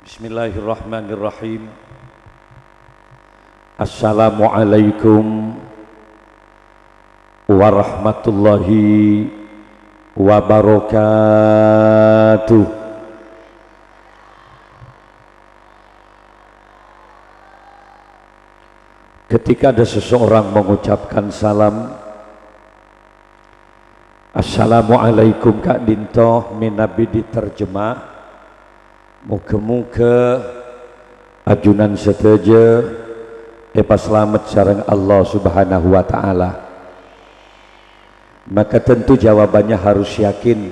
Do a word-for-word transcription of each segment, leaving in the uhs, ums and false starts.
Bismillahirrahmanirrahim. Assalamualaikum warahmatullahi wabarakatuh. Ketika ada seseorang mengucapkan salam, "Assalamualaikum," ka'dinto mènabi diterjemah, "Moghâ-moghâ ajunan sadhâjâ èpasalamet sareng Allah Subhanahu wa Ta'ala." Maka tentu jawabannya harus yakin,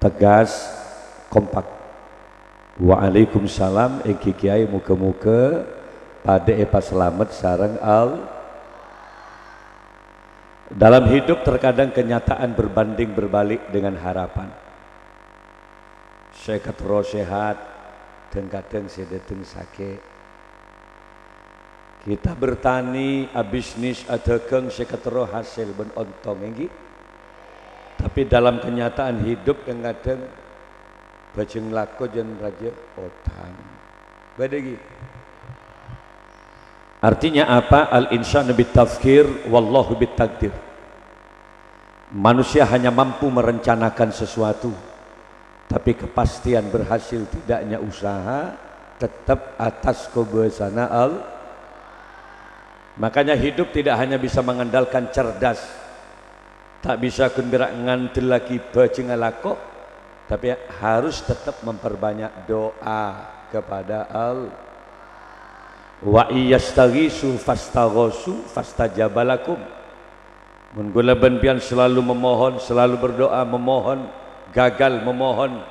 tegas, kompak. "Waalaikumsalam, èngghi Kèyaè, moghâ-moghâ padâ èpasalamet sareng Allah." Dalam hidup terkadang kenyataan berbanding berbalik dengan harapan. Sè katerro sehat, dhâng-kadhâng sè dhâteng sakè'. Kita bertani, abisnis, adhâghâng sè katerro hasil bân ontong, èngghi? Tapi dalam kenyataan hidup, dhâng-kadhâng bhâjâng lako jân rajâ otang. Bâdâ, èngghi? Artinya apa? Al-insanu bit-tafkir, wallahu bit-takdir. Manusia hanya mampu merencanakan sesuatu, tapi kepastian berhasil tidaknya usaha tetap atas kobâsana Allah. Makanya hidup tidak hanya bisa mengandalkan cerdas, ta' bisa ghun pèra' ngandellaghi bhâjângnga lako, tapi harus tetap memperbanyak doa kepada Allah. "Wa iyyastaghisu fastaghosu fastajaba lakum." Mon kaulâ bân panjhennengan selalu memohon, selalu berdoa, memohon, gagal memohon,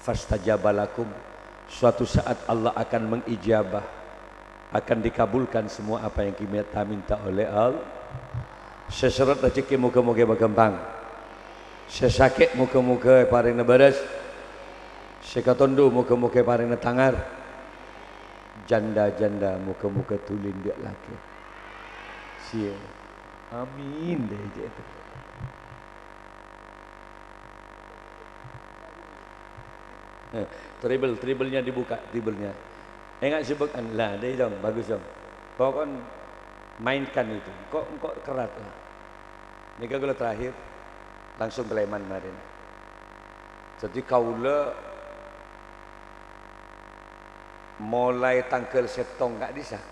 fastajaba lakum, suatu saat Allah akan mengijabah, akan dikabulkan semua apa yang kita minta oleh Allah. Sè serrèt rejhekkè moghâ-moghâ èpaghâmpang. Sè sakè' moghâ-moghâ èparèngana bârâs. Sè katondhu moghâ-moghâ èparèngana tangar. Janda-janda moghâ-moghâ dhuli dâ' lakè. Siya. Amin, deh, cek itu. Eh, treble, treblenya dibuka, treblenya. Enggak sibuk, lah, deh, dong, bagus, dong. Pokoknya mainkan itu. Kok, kok kerat, lah. Nèka kaulâ terakhir, langsung Sleman marèna. Jadi kaulâ mulai tangghâl sèttong ka'dissa',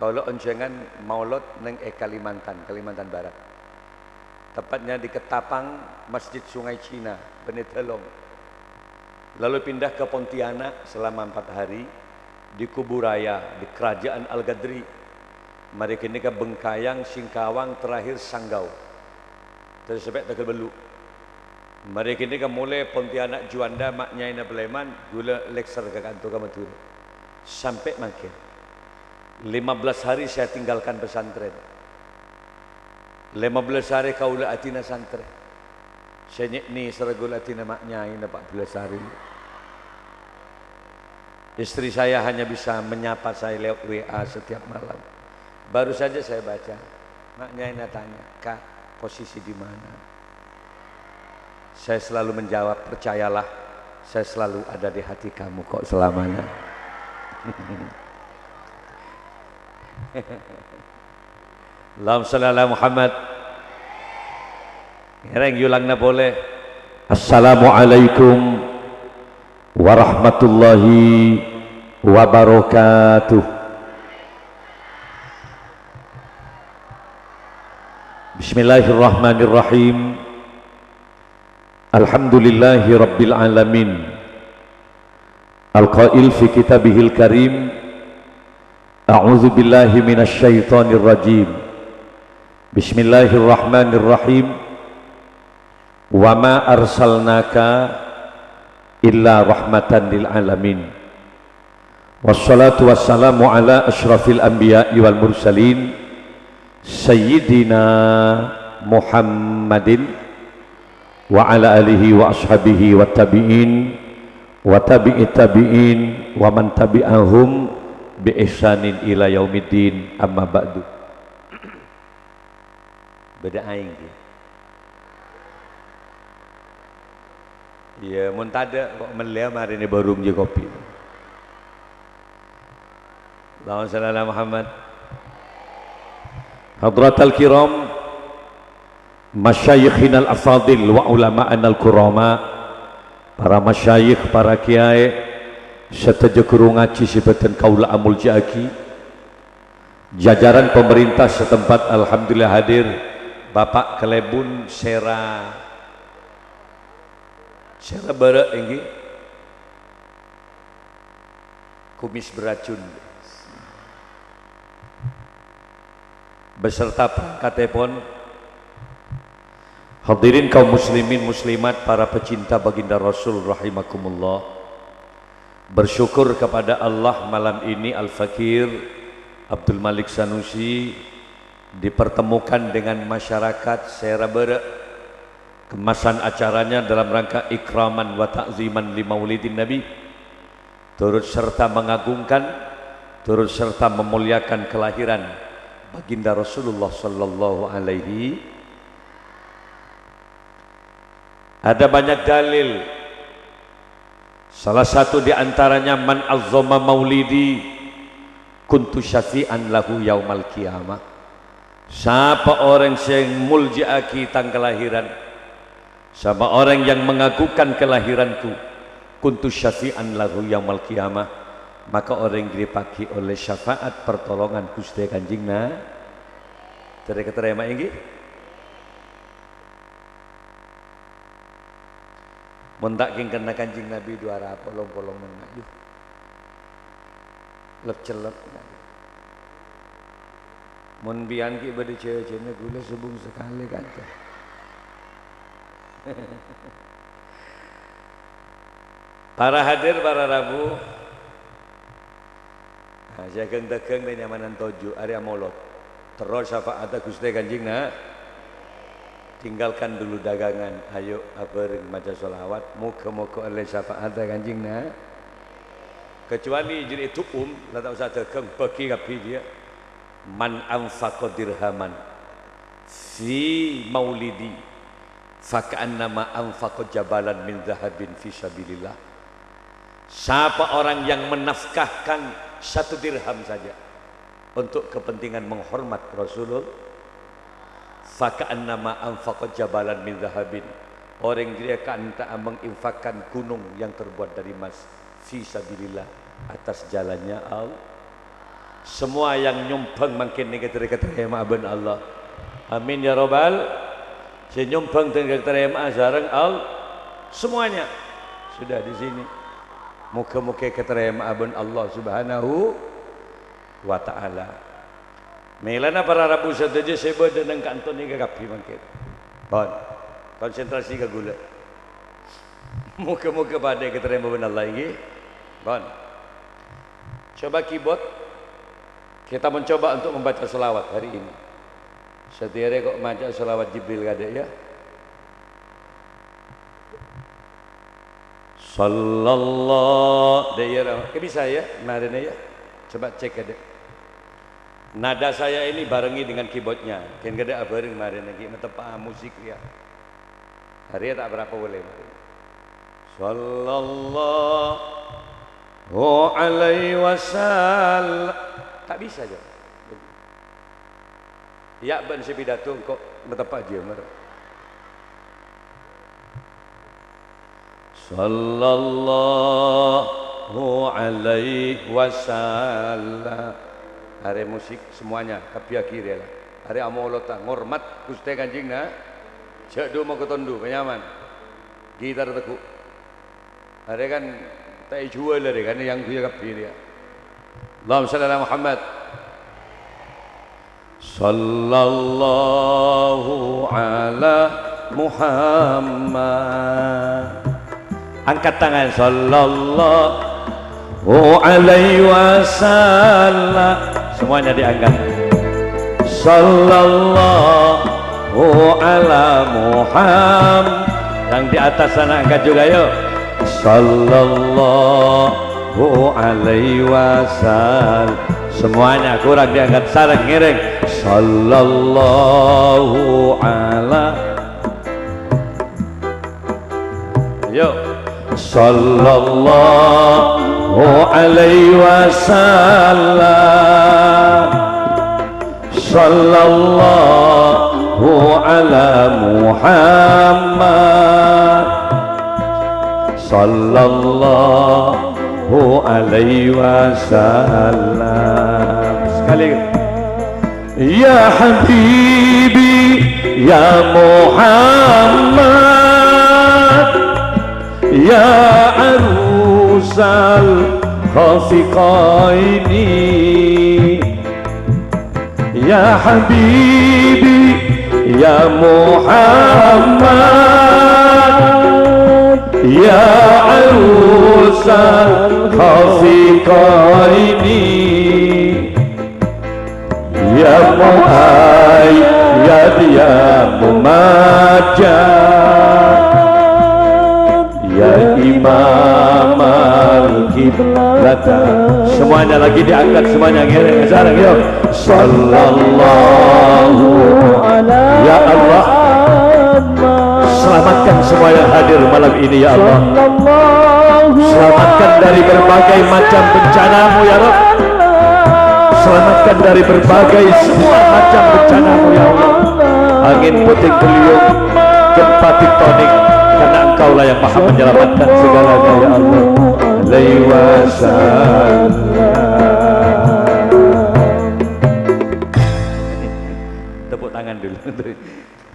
kaulâ onjhângan maulud neng è Kalimantan, Kalimantan Barat. Tepatnya di Ketapang, Masjid Sungai Cina, Bene Dalong. Lalu pindah ke Pontianak selama empat hari, di Kuburaya, di Kerajaan Al-Gadri. Marè ghânèka Bengkayang, Singkawang, terakhir Sanggau. Terros sampè' tangghâl bâllu'. Marè ghânèka molè Pontianak, Juanda, ma' nyaèna Sleman, kaulâ lèksèr ka kanto ka Madhurâ. Sampè' mangkèn. Lima belas hari saya tinggalkan pesantren. Lima belas hari kaulâ adina santrè. Sè nyè-, nèsèra kaulâ adina ma' nyaèna empat belas hari. Istri saya hanya bisa menyapa saya lewat W A setiap malam. Baru saja saya baca, ma' nyaèna tanya, "Kak, posisi di mana?" Saya selalu menjawab, "Percayalah, saya selalu ada di hati kamu kok selamanya." Allahumma shalli ala Muhammad. Ngèrèng yulangna polè. Assalamualaikum warahmatullahi wabarakatuh. Bismillahirrahmanirrahim. Alhamdulillahi rabbil alamin. Al-qail fi kitabihil karim, "A'udzu billahi minasy syaithanir rajim. Bismillahirrahmanirrahim. Wa ma arsalnaka illa rahmatan lil alamin. Wassalatu wassalamu ala asyrafil anbiya'i wal mursalin, Sayyidina Muhammadin wa ala alihi wa ashabihi wa tabi'in wa tabi'i tabi'in wa man tabi'ahum bi ihsanin ila yaumiddin, amma ba'du." Bâdâ aèng, ghi. Iyâ, mon tadâ' kok mellèya marèna bârung jâ kopi. Allahumma shalli ala Muhammad. Hadratal kiram, masyayikhinal afadil wa ulama'anal kurama, para masyayikh, para kèyaè, sadhâjâ ghuru ngajhi sè bâdhân kaulâ amoljâ'aghi, jajaran pemerintah setempat alhamdulillah hadir, Bapak Kalèbun Sèra, Sèra Bârâ', èngghi. Kumis beracun. Beserta perangkatèpon. Hadirin kaum muslimin muslimat, para pecinta baginda Rasul rahimakumullah. Bersyukur kepada Allah, malam ini Al-Fakir Abdul Malik Sanusi dipertemukan dengan masyarakat Sèra Bârâ'. Kemasan acaranya dalam rangka ikraman wa ta'ziman li maulidin Nabi. Turut serta mengagungkan, turut serta memuliakan kelahiran Baginda Rasulullah sallallahu alaihi. Ada banyak dalil. Salah satu di antaranya, "Man azzama maulidi kuntu syafi'an lahu yaumal qiyamah." Sapa orèng sè molja'aghi tang kalahiran, sapa orèng yang mengagungkan kelahiranku, kuntu syafi'an lahu yaumal qiyamah, maka orèng jârèya paghi' ollè syafaat pertolongan Ghustè Kanjeng Na-, Terè-, katarèma, èngghi? Mon ta' kèng kènna Kanjeng Nabi du ara polong-polong mennang, yu. Lep-cellep. Mon bi'an ghi' bâdâ cè-, cèna ghulâ sobung sakalè, kanca. Para hadir, para rabu. Nah, sè ghâng-dâghâng rè nyamanan toju', arè amolot. Terro syafa'atta Ghustè Kanjeng Na-, tinggalkan dulu dagangan, ayo abhâreng maca sholawat, moghâ-moghâ ollè syafa'atta Kanjeng Na-, kecuali jârèya du'um, la ta' osa dâghâng, bâghi kabbhi jiyâ. "Man anfaqa dirhaman fi maulidi, faka'annama anfaqa jabalan min dzahabin fi sabilillah." Sapa orang yang menafkahkan satu dirham saja untuk kepentingan menghormat Rasulullah, "faka'annama anfaqa jabalan min dzahabin." Orèng jârèya ka'anta'a menginfakkan gunung yang terbuat dari emas, fi sabilillah, atas jalannya Allah. Semua yang nyumbang mangkèn nèka terè-, katarèma'a bân Allah. Amin ya rabbal. Sè nyumbang terè-, katarèma'a sareng Allah. Semuanya sudah di sini. Moghâ-moghâ katarèma'a bân Allah Subhanahu wa Ta'ala. Mèlana para rabu sadhâjâ sè bâdâ neng ka'anto nèka kabbhi mangkèn. Pon. Konsentrasi ka ghulâ. Moghâ-moghâ padâ èkatarèma bân Allah, èngghi. Pon. Coba keyboard. Kita mencoba untuk membaca selawat hari ini. Satèya rè kok maca selawat Jibril kadâ', ya. Sallallahu, dâ' iyâ, ra-, kè bisa, ya, marèna, ya. Coba cek kadâ'. Nada saya ini barengi dengan keyboardnya. Kèng kadâ' abhâreng marèna, ghi' mateppa'a musik, ya. Arèya ta' berapa boleh, marèna. Sallallahu alaihi wasallam. Ta' bisa, jâ. Ya, bân sè pidato engko' mateppa' jiyâ, mar. Sallallahu alaihi wasallam. Arè musik semuanya, kabbhi aghiriyâ la. Arè amolot, ngormat Ghustè Kanjeng Na-, jâ' du moko tondu, panyaman. Gitar tegghu'. Arè kan ta' èjhuwâl arè kan, yang ghuyâ kabbhi rèya. Allahumma shalli ala Muhammad. Sallallahu ala Muhammad. Angkat tangan. Sallallahu alaihi wasallam. Semuanya diangkat. Sallallahu ala Muhammad. Yang di atas sana angkat juga, yuk. Sallallahu alaihi wasallam. Semuanya kurang diangkat, sareng ngèrèng. Sallallahu ala. Yuk. Sallallahu alaihi wasallam. Sallallahu ala Muhammad. Sallallahu alaihi wasallam. Sekali. Ya habibi, ya Muhammad, ya arusal khafiqaini. Ya habibi, ya Muhammad, ya arusal khafiqaini. Ya muayyad, ya mumajjad, ya imamal kiblata. Semuanya lagi diangkat, semuanya ngiring sareng, yo. Sallallahu ala, ya Allah, selamatkan semua yang hadir malam ini, ya Allah. Selamatkan dari berbagai macam bencanamu, ya Rabb. Selamatkan dari berbagai semua macam bencanamu, ya Allah. Angin puting beliung, gempa tektonik, karena Engkaulah yang maha menyelamatkan segalanya, ya Allah. Alaihi wasallam. Tepuk tangan dulu.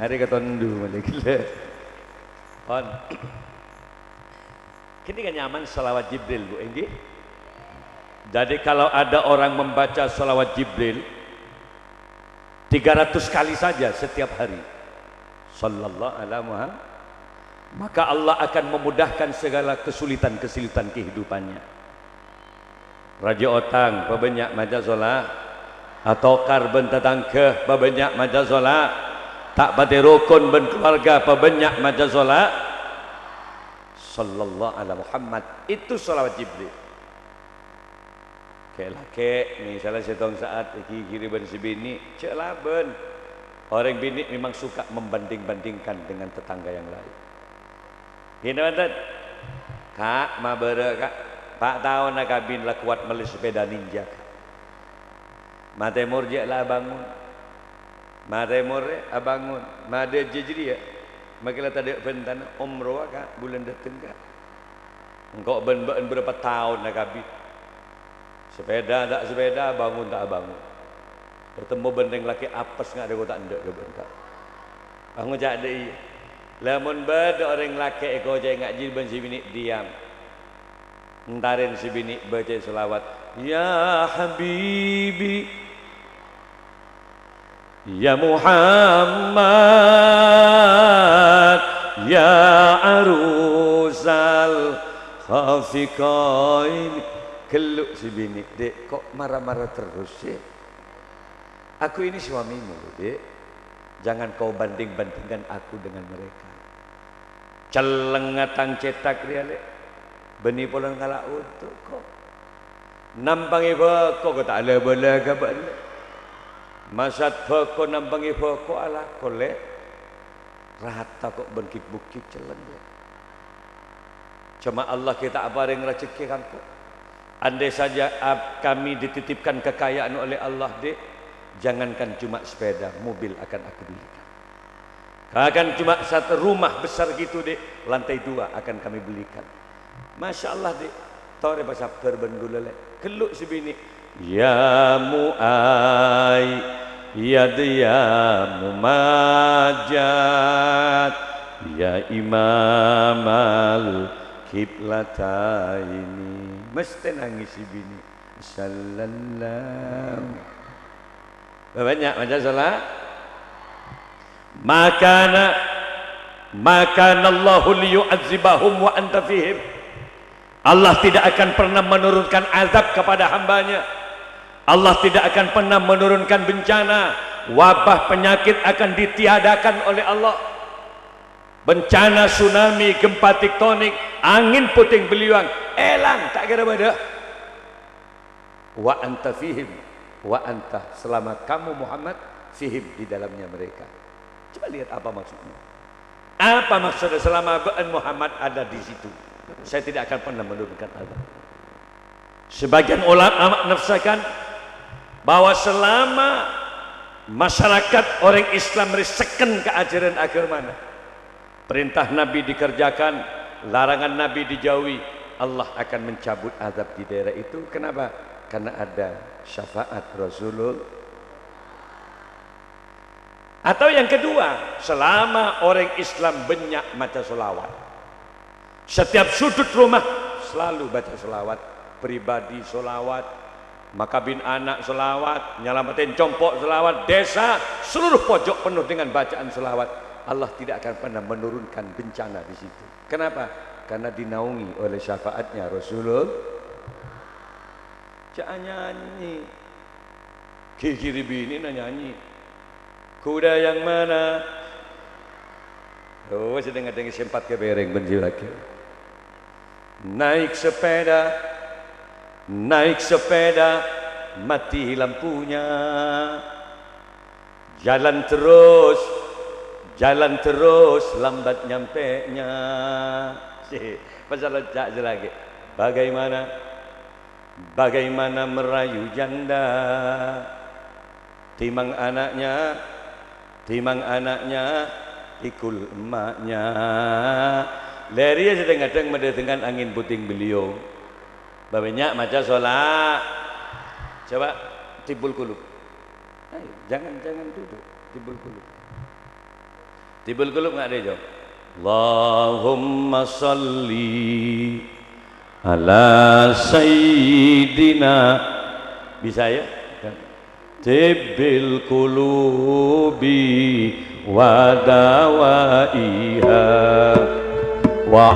Hari ketondu balik. Pon. Kini kan nyaman salawat Jibril, Bu, enggih? Jadi kalau ada orang membaca salawat Jibril tiga ratus kali saja setiap hari, sallallahu ala Muhammad, maka Allah akan memudahkan segala kesulitan-kesulitan kehidupannya. Rajâ otang, pabânnya' maca sola. Atokar bân tatangghâ, pabânnya' maca sola. Ta' patè rokon bân kaluarga, pabânnya' maca sola. Sallallahu ala Muhammad. Itu salawat Jibril. Kè'-lakè', misalnya sèttong sa'at èghighiri bân sè binè', jhâ' labân. Orèng binè' memang suka membanding-bandingkan dengan tetangga yang lain. Ghi, bhunten. Ka', mabârâ', Ka'. Pa' taonna kabin la kowat mellè sepeda ninja, Ka'. Ma' tèmor jhâ' la abângon. Ma' tèmor rè abângon. Ma' dâjâ jârèya. Makè la tadâ' bhântana, omrowa, Ka', bulân dâteng, Ka'. Engko' bân bâ'ân bârâmpa taonna kabin. Sepeda ta' sepeda, abângon ta' abângon. Ètemmo bân rèng lakè' apes nga' dâ' kota endâ' ka bân ta'. Pangoca' dâ' iyâ. Lamon bâdâ orèng lakè' èkoca'è ngajhi bân sè binè' diyâm. Entarèn sè binè' bâca shalawat, "Ya Habibi, ya Muhammad, ya Arusal Khafiqain." Ghellu' sè binè', "Dek, kok marah-marah terus sih?" "Aku ini suamimu, Dek. Jangan kau banding-bandingkan aku dengan mereka." "Cellengnga tang cètak rèya, Lè'. Bânnè polana ngala' onto', ko'. Nampangè bâko, ko' ta' la-bâlâ ka bâ'na. Masat bâko nampangè bâko alako, Lè'. Rata ko' bân ghi'-bukghi' celleng, Lè'. Coma Allah ghi' ta' aparèng rajhekkè ka engko'. Andai saja ap-, kami dititipkan kekayaan oleh Allah, Dek, jangankan cuma sepeda, mobil akan aku belikan. Bahkan cuma satu rumah besar gitu, Dek, lantai dua akan kami belikan." "Masya Allah, Dek. Torè pasabbhâr bân ghulâ, Lè'." Ghellu' sè binè', "Ya Muayyad, ya Mumajjad, ya Imamal Kiblataini." Mestè nangès sè binè'. Sallallahu. Bânnya' maca sala-, "Ma kana, ma kana Allahu liyu'adzibahum wa anta fihim." Allah tidak akan pernah menurunkan azab kepada hambanya. Allah tidak akan pernah menurunkan bencana, wabah, penyakit akan ditiadakan oleh Allah. Bencana tsunami, gempa tektonik, angin puting beliung, èlang, ta' kèra bâdâ. "Wa anta fihim, wa anta, selama kamu Muhammad, fihim, di dalamnya mereka." Coba lihat apa maksudnya. Apa maksudnya selama bâ'ân Muhammad ada di situ? Saya tidak akan pernah menurunkan azab. Sebagian ulama nafsakan bahwa selama masyarakat orang Islam reseken ka ajaran agamana, perintah Nabi dikerjakan, larangan Nabi dijauhi, Allah akan mencabut azab di daerah itu. Kenapa? Karena ada syafaat Rasulullah. Atau yang kedua, selama orang Islam banyak maca solawat, setiap sudut rumah selalu baca solawat, pribadi solawat, makabin anak solawat, nyalamatin compo' solawat, desa, seluruh pojok penuh dengan bacaan solawat, Allah tidak akan pernah menurunkan bencana di situ. Kenapa? Karena dinaungi oleh syafaatnya Rasulullah. Ca'na nyanyi. Ghi-ghiri binèna nyanyi. Kuda yang mana? Oh, sedang ada yang sempat ke bereng, ben silake. Naik sepeda, naik sepeda, mati lampunya. Jalan terus, jalan terus, lambat nyampenya. Pasal ca'na lagi. Bagaimana? Bagaimana merayu janda? Timang anaknya, timang anaknya, pikul emaknya. Lèriya sè dhâng-kadhâng madâtengngaghi angèn puting beliung. Bâbânnya' maca sola-, coba, Tibbul Qulub. Ayo, jangan, jangan duduk. Tibbul Qulub. Tibbul Qulub nggak ada itu. Allahumma salli ala sayyidina. Bisa ya? Tibbil qulubi wa dawaiha wa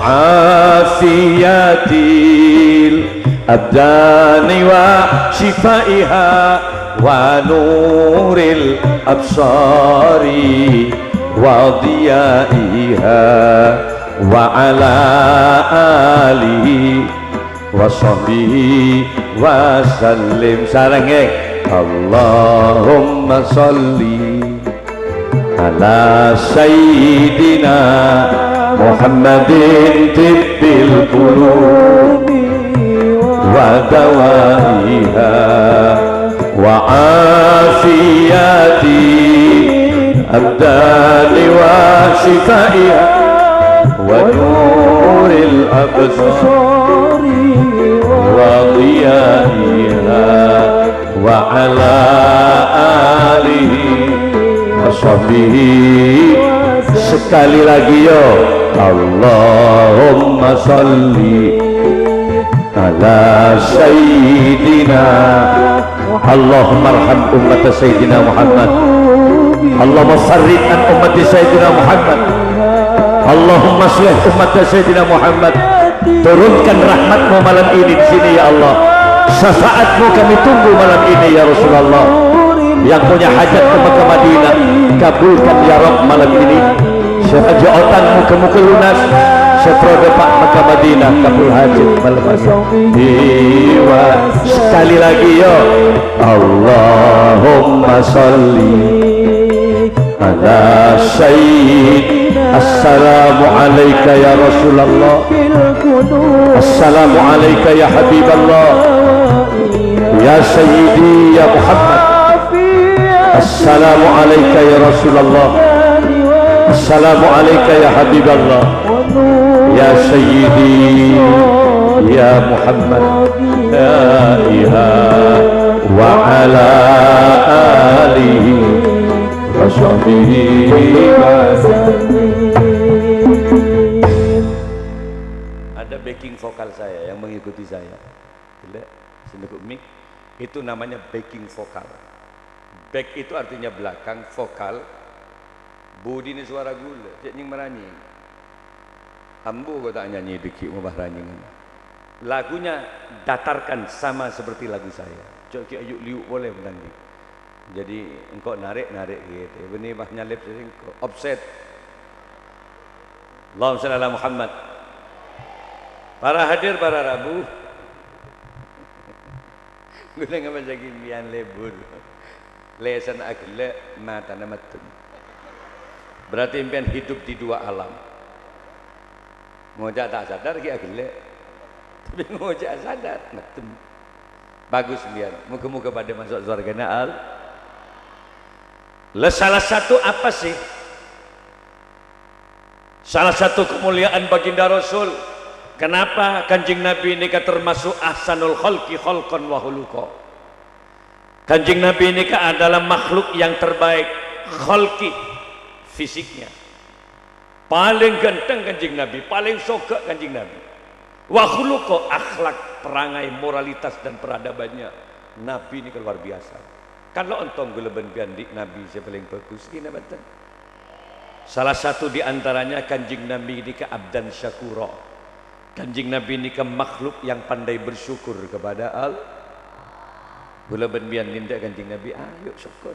afiyatil abdani wa shifaiha wa nuril absari wa dhiyaiha wa ala alihi wa sahbihi wa sallim. Sareng, nggih. Allahumma shalli ala sayyidina Muhammadin tibbil qulubi wa dawaiha wa afiyatil abdani wa shifaiha wa nuril absari wa dhiyaiha wa ala alihi wa sahbihi. Sekali lagi, ya. Allahumma shalli ala sayyidina. Allahumma arham ummata sayyidina Muhammad. Allahumma farrij an ummati sayyidina Muhammad. Allahumma aslih ummata sayyidina Muhammad. Turunkan rahmat-Mu malam ini di sini, ya Allah. Syafaat-Mu kami tunggu malam ini, ya Rasulullah. Yang punya hajat ke Mekah Madinah, kabulkan, ya Rabb, malam ini. Sè rajâ otang mogâ-mogâ lunas, sè terro dâpa' Mekah Madinah kabul hajat malem. Iwa, sekali lagi, yo. Allahumma shalli ala sayyid. Assalamu alaika ya Rasulullah. Assalamu alaika ya Habiballah. Ya Sayyidi ya Muhammad. Assalamu alaika ya Rasulullah. Assalamu alaika ya Habiballah. Ya Sayyidi ya Muhammad. Ya Iha wa ala alihi wa sahbihi wa sallim. Ada backing vokal saya yang mengikuti saya. Jelek, sendok mic. Itu namanya backing vokal. Back itu artinya belakang, vokal. Budina suara ghulâ, cè' nyèng maranyèng. Ambu kok ta' nyanyi dhâggi' mobâ ranyèngan. Lagunya datarkan sama seperti lagu saya. Cè' ghi' ayu liu' polè bân dhâggi'. Jadi engko' narè'-narè' gitu. Bânnè pas nyalip sè engko' offset. Allahumma shalli ala Muhammad. Para hadir, para rabu. Ghulâ ngabâsa ghi' empèyan lebur. Lèsanna aghellâ', matana maddhun. Berarti empèyan hidup di dua alam. Ngoca' ta' sadar ghi' aghellè'. Tapè ngoca' sadar, ngeddem. Bagus sampèyan. Moga-moga padâ maso' sowargana Al-, Lah, salah satu apa sih? Salah satu kemuliaan baginda Rasul. Kenapa Kanjeng Nabi nèka termasuk ahsanul khalqi khalqan wa khuluqa? Kanjeng Nabi nèka adalah makhluk yang terbaik, khalqi, fisiknya. Palèng ganteng Kanjeng Nabi, palèng soga Kanjeng Nabi. Wa khuluqa, akhlak, perangai, moralitas, dan peradabannya Nabi nèka luar biasa. Kan lo' ontong ghulâ bân sampèyan andi' Nabi sè palèng bagus, ghi napa bhunten? Salah satu di antaranya Kanjeng Nabi nèka abdan syakura. Kanjeng Nabi nèka makhluk yang pandai bersyukur kepada Allah. Ghulâ bân sampèyan nèndhâ Kanjeng Nabi, ayo syukur.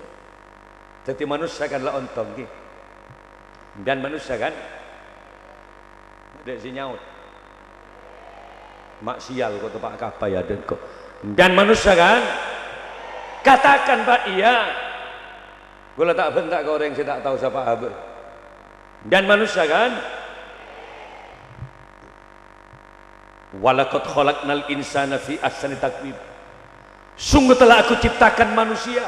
Dhâddhi manossa kan lo' ontong, ghi. Sampèyan manossa kan? Bâdâ sè nyaot. Ma' sial ko' teppa' kapa ya, den ko'. Sampèyan manossa kan? Katakan, Pak, iya. Ghulâ ta' bânta' ka orèng sè ta' tao sapa abâ'. Sampèyan manossa kan? "Walaqad khalaqnal insana fi ahsani taqwim." Sungguh telah Aku ciptakan manusia.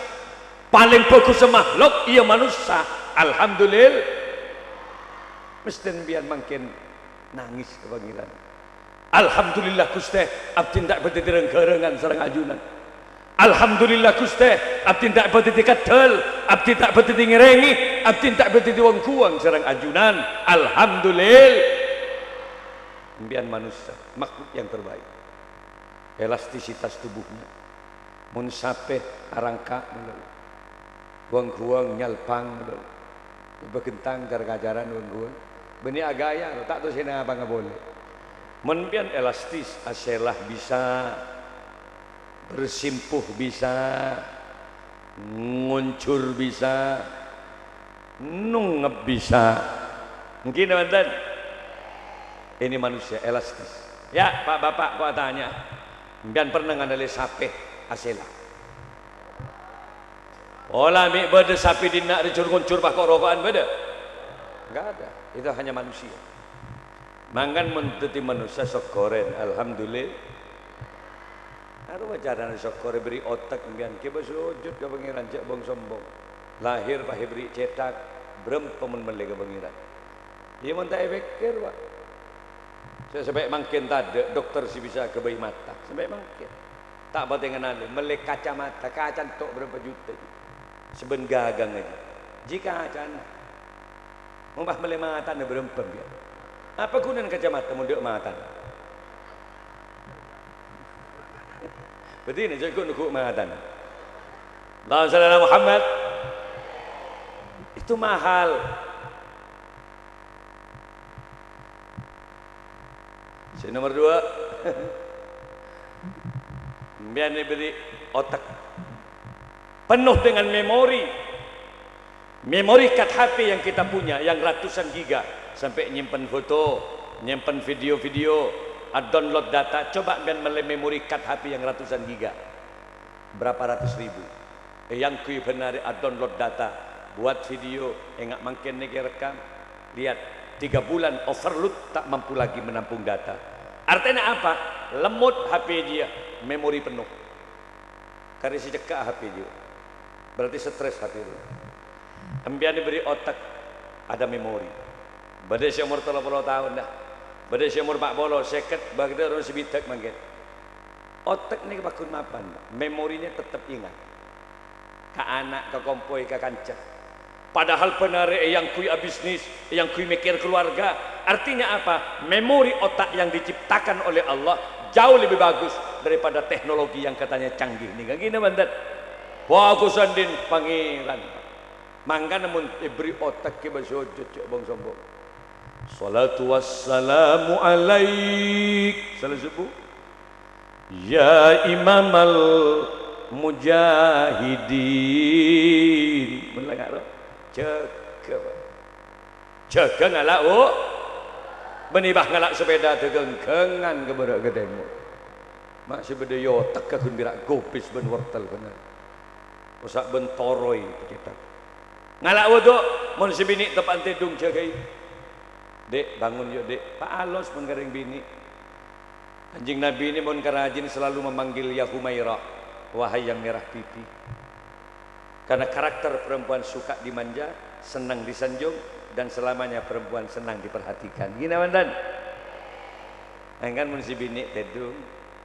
Palèng bhâghussa makhluk, iyâ manossa. Alhamdulillah. Mestè sampèyan mangkèn nangès ka Pangèran. "Alhamdulillah, Ghustè, abdhina ta' bâdâ dhâddhi rang-ghârângan sareng ajunan. Alhamdulillah, Ghustè, abdhina ta' bâdâ dhâddhi keddhâl, abdhina ta' bâdâ dhâddhi ngèrèngè, abdhina ta' bâdâ dhâddhi wong-ghuwâng sareng ajunan. Alhamdulillah." Sampèyan manossa, makhluk yang terbaik. Elastisitas tubuhnya. Mon sapè arangka' malolo. Wong-ghuwâng nyalpang malolo. Bâghentang car-kacaran wong-ghuwâng. Bânnè aghâjâ, ta' tao sè napanga polè. Mon sampèyan elastis, asèla bisa, bersimpuh bisa, ngonjhur bisa, nongngep bisa. Èngghi napa bhunten? Ini manusia elastis. Ya, Pak, Bapak, kok atanya. Sampèyan pernah nganalè sapè asèla? Pola mè' bâdâ sapè dinna' rèjhur-ngonjhur pas ko'-roko'an bâdâ? Enggak ada. Itu hanya manusia. Mangkana mon dhâddhi manossa sokkorè, alhamdulillah. Arowa carana sokkorè, èbherri' otek sampèyan, ghibâ sojud ka Pangèran, jhâ' bong-sombong. Lahir pas èbherri' cèthak, bârâmpa mon mellè ka Pangèran. Iyâ, mon ta' èpèkkèr, Pak. Sè sampè' mangkèn tadâ' dokter sè bisa aghâbây mata. Sampè' mangkèn. Ta' patè nganalè, mellè kacamata, kaca ènto' bârâmpa juta, jhi. Sabbhân ghâghângnga, jhi. Jhi kacana. Mon pas mellè matana bârâmpa, sampèyan. Apa ghunana kacamata mon tadâ' matana? Bâdâna jhâ' ghu'-neggu' matana. Allahumma shalli ala Muhammad. Itu mahal. Sè nomer dua, sampèyan èbherri' otek penuh dengan memori. Memori card H P yang kita punya, yang ratusan giga, sampai nyimpen foto, nyimpen video-video, a-download data. Coba sampèyan mellè memory card H P yang ratusan giga. Berapa ratus ribu. Èyangghuy bân arè a-download data, buat video, enga' mangkèn nèka èrekkam. Lihat, tiga bulan overload, tak mampu lagi menampung data. Artèna apa? Lemmot H P jiyâ, memori penuh. Karè sè cekka' H P jiyâ. Berarti stres H P jiyâ. Sampèyan èbherri' otek, ada memori. Bâdâ sè omor tello polo taon, dah. Bâdâ sè omor empa' polo, sèket, bâdâ orèng sè bidhâk mangkèn. Otek nèka paggun mapan, Pak. Memorinya tetap ingat. Ka ana', ka kompoy, ka kanca. Padahal bân arè èyangghuy abisnis, èyangghuy mèkkèr keluarga. Artinya apa? Memori otak yang diciptakan oleh Allah jauh lebih bagus daripada teknologi yang katanya canggih nèka. Ghi napa bhunten? Bhâghus andi'na Pangèran. Mangkana mon èbherri' otek ghibâ sojud, jhâ' bong-sombong. Shalatu wassalamu alaik. Salat subuh. Ya imamal mujahidin. Mon la ngaro, jâgâ, Pak. Jâgâ ngala', oh. Bânnè, Pak, ngala' sapèda dâgângghângan ka bârâ' ka tèmor. Ma' sè bâdâ è otek kaghun pèra' gobis bân wortel bân. Osa' bân toroy pacèthak. Ngala' wudhu, mon sè binè' teppa'an tèdung jâgâi. "Dek, bangun, yuk, Dek." Paalos mon ka rèng binè'. Kanjeng Nabi ini mon ka rajin selalu memanggil, "Ya Humaira, wahai yang merah pipi." Karena karakter perempuan suka dimanja, senang disanjung, dan selamanya perempuan senang diperhatikan. Ghi, napa enten? Engkan mon si binè' tèdung,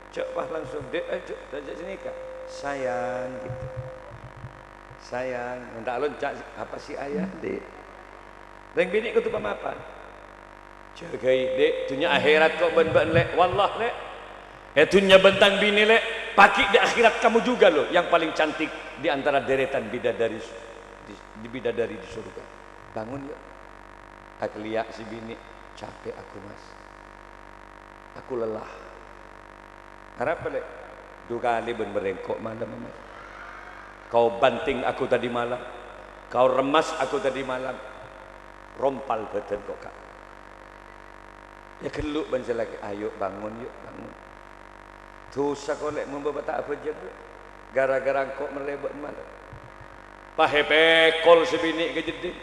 jhâ' pas langsung, "Dek, eh, jhâ', jhâ' sanèka. Sayang," gitu. "Sayang," mon ta' lonca', "Apa sih, Ayah, Dek?" Rèng binè' kodhu pamapan. "Jâgâi, Dek, dhunnya akhèrat kok bân bâ'na, Lè'. Wallah, Lè'. È dhunnya bân tang binè, Lè', paghi' di akhirat kamu juga, loh, yang paling cantik di antara deretan bidadari su-, di, di bidadari di surga. Bangun, yuk." Akalèya' si binè', "Capè' aku, Mas. Aku lelah." "Arapa, Lè'?" "Du kalè bân bârengko' malem, Mas. Kau banting aku tadi malam. Kau remas aku tadi malam. Rompal bâdân kok, Kak." Èghâllu' bân sè lakè', "Ayo, bangun, yuk, bangun. Dhusa kok, Lè', mon bâ' ta' abhâjâng, yuk. Gara-gara engko' mellè bâ'na malem." Pas èpèkol si binè' ka jheddhing.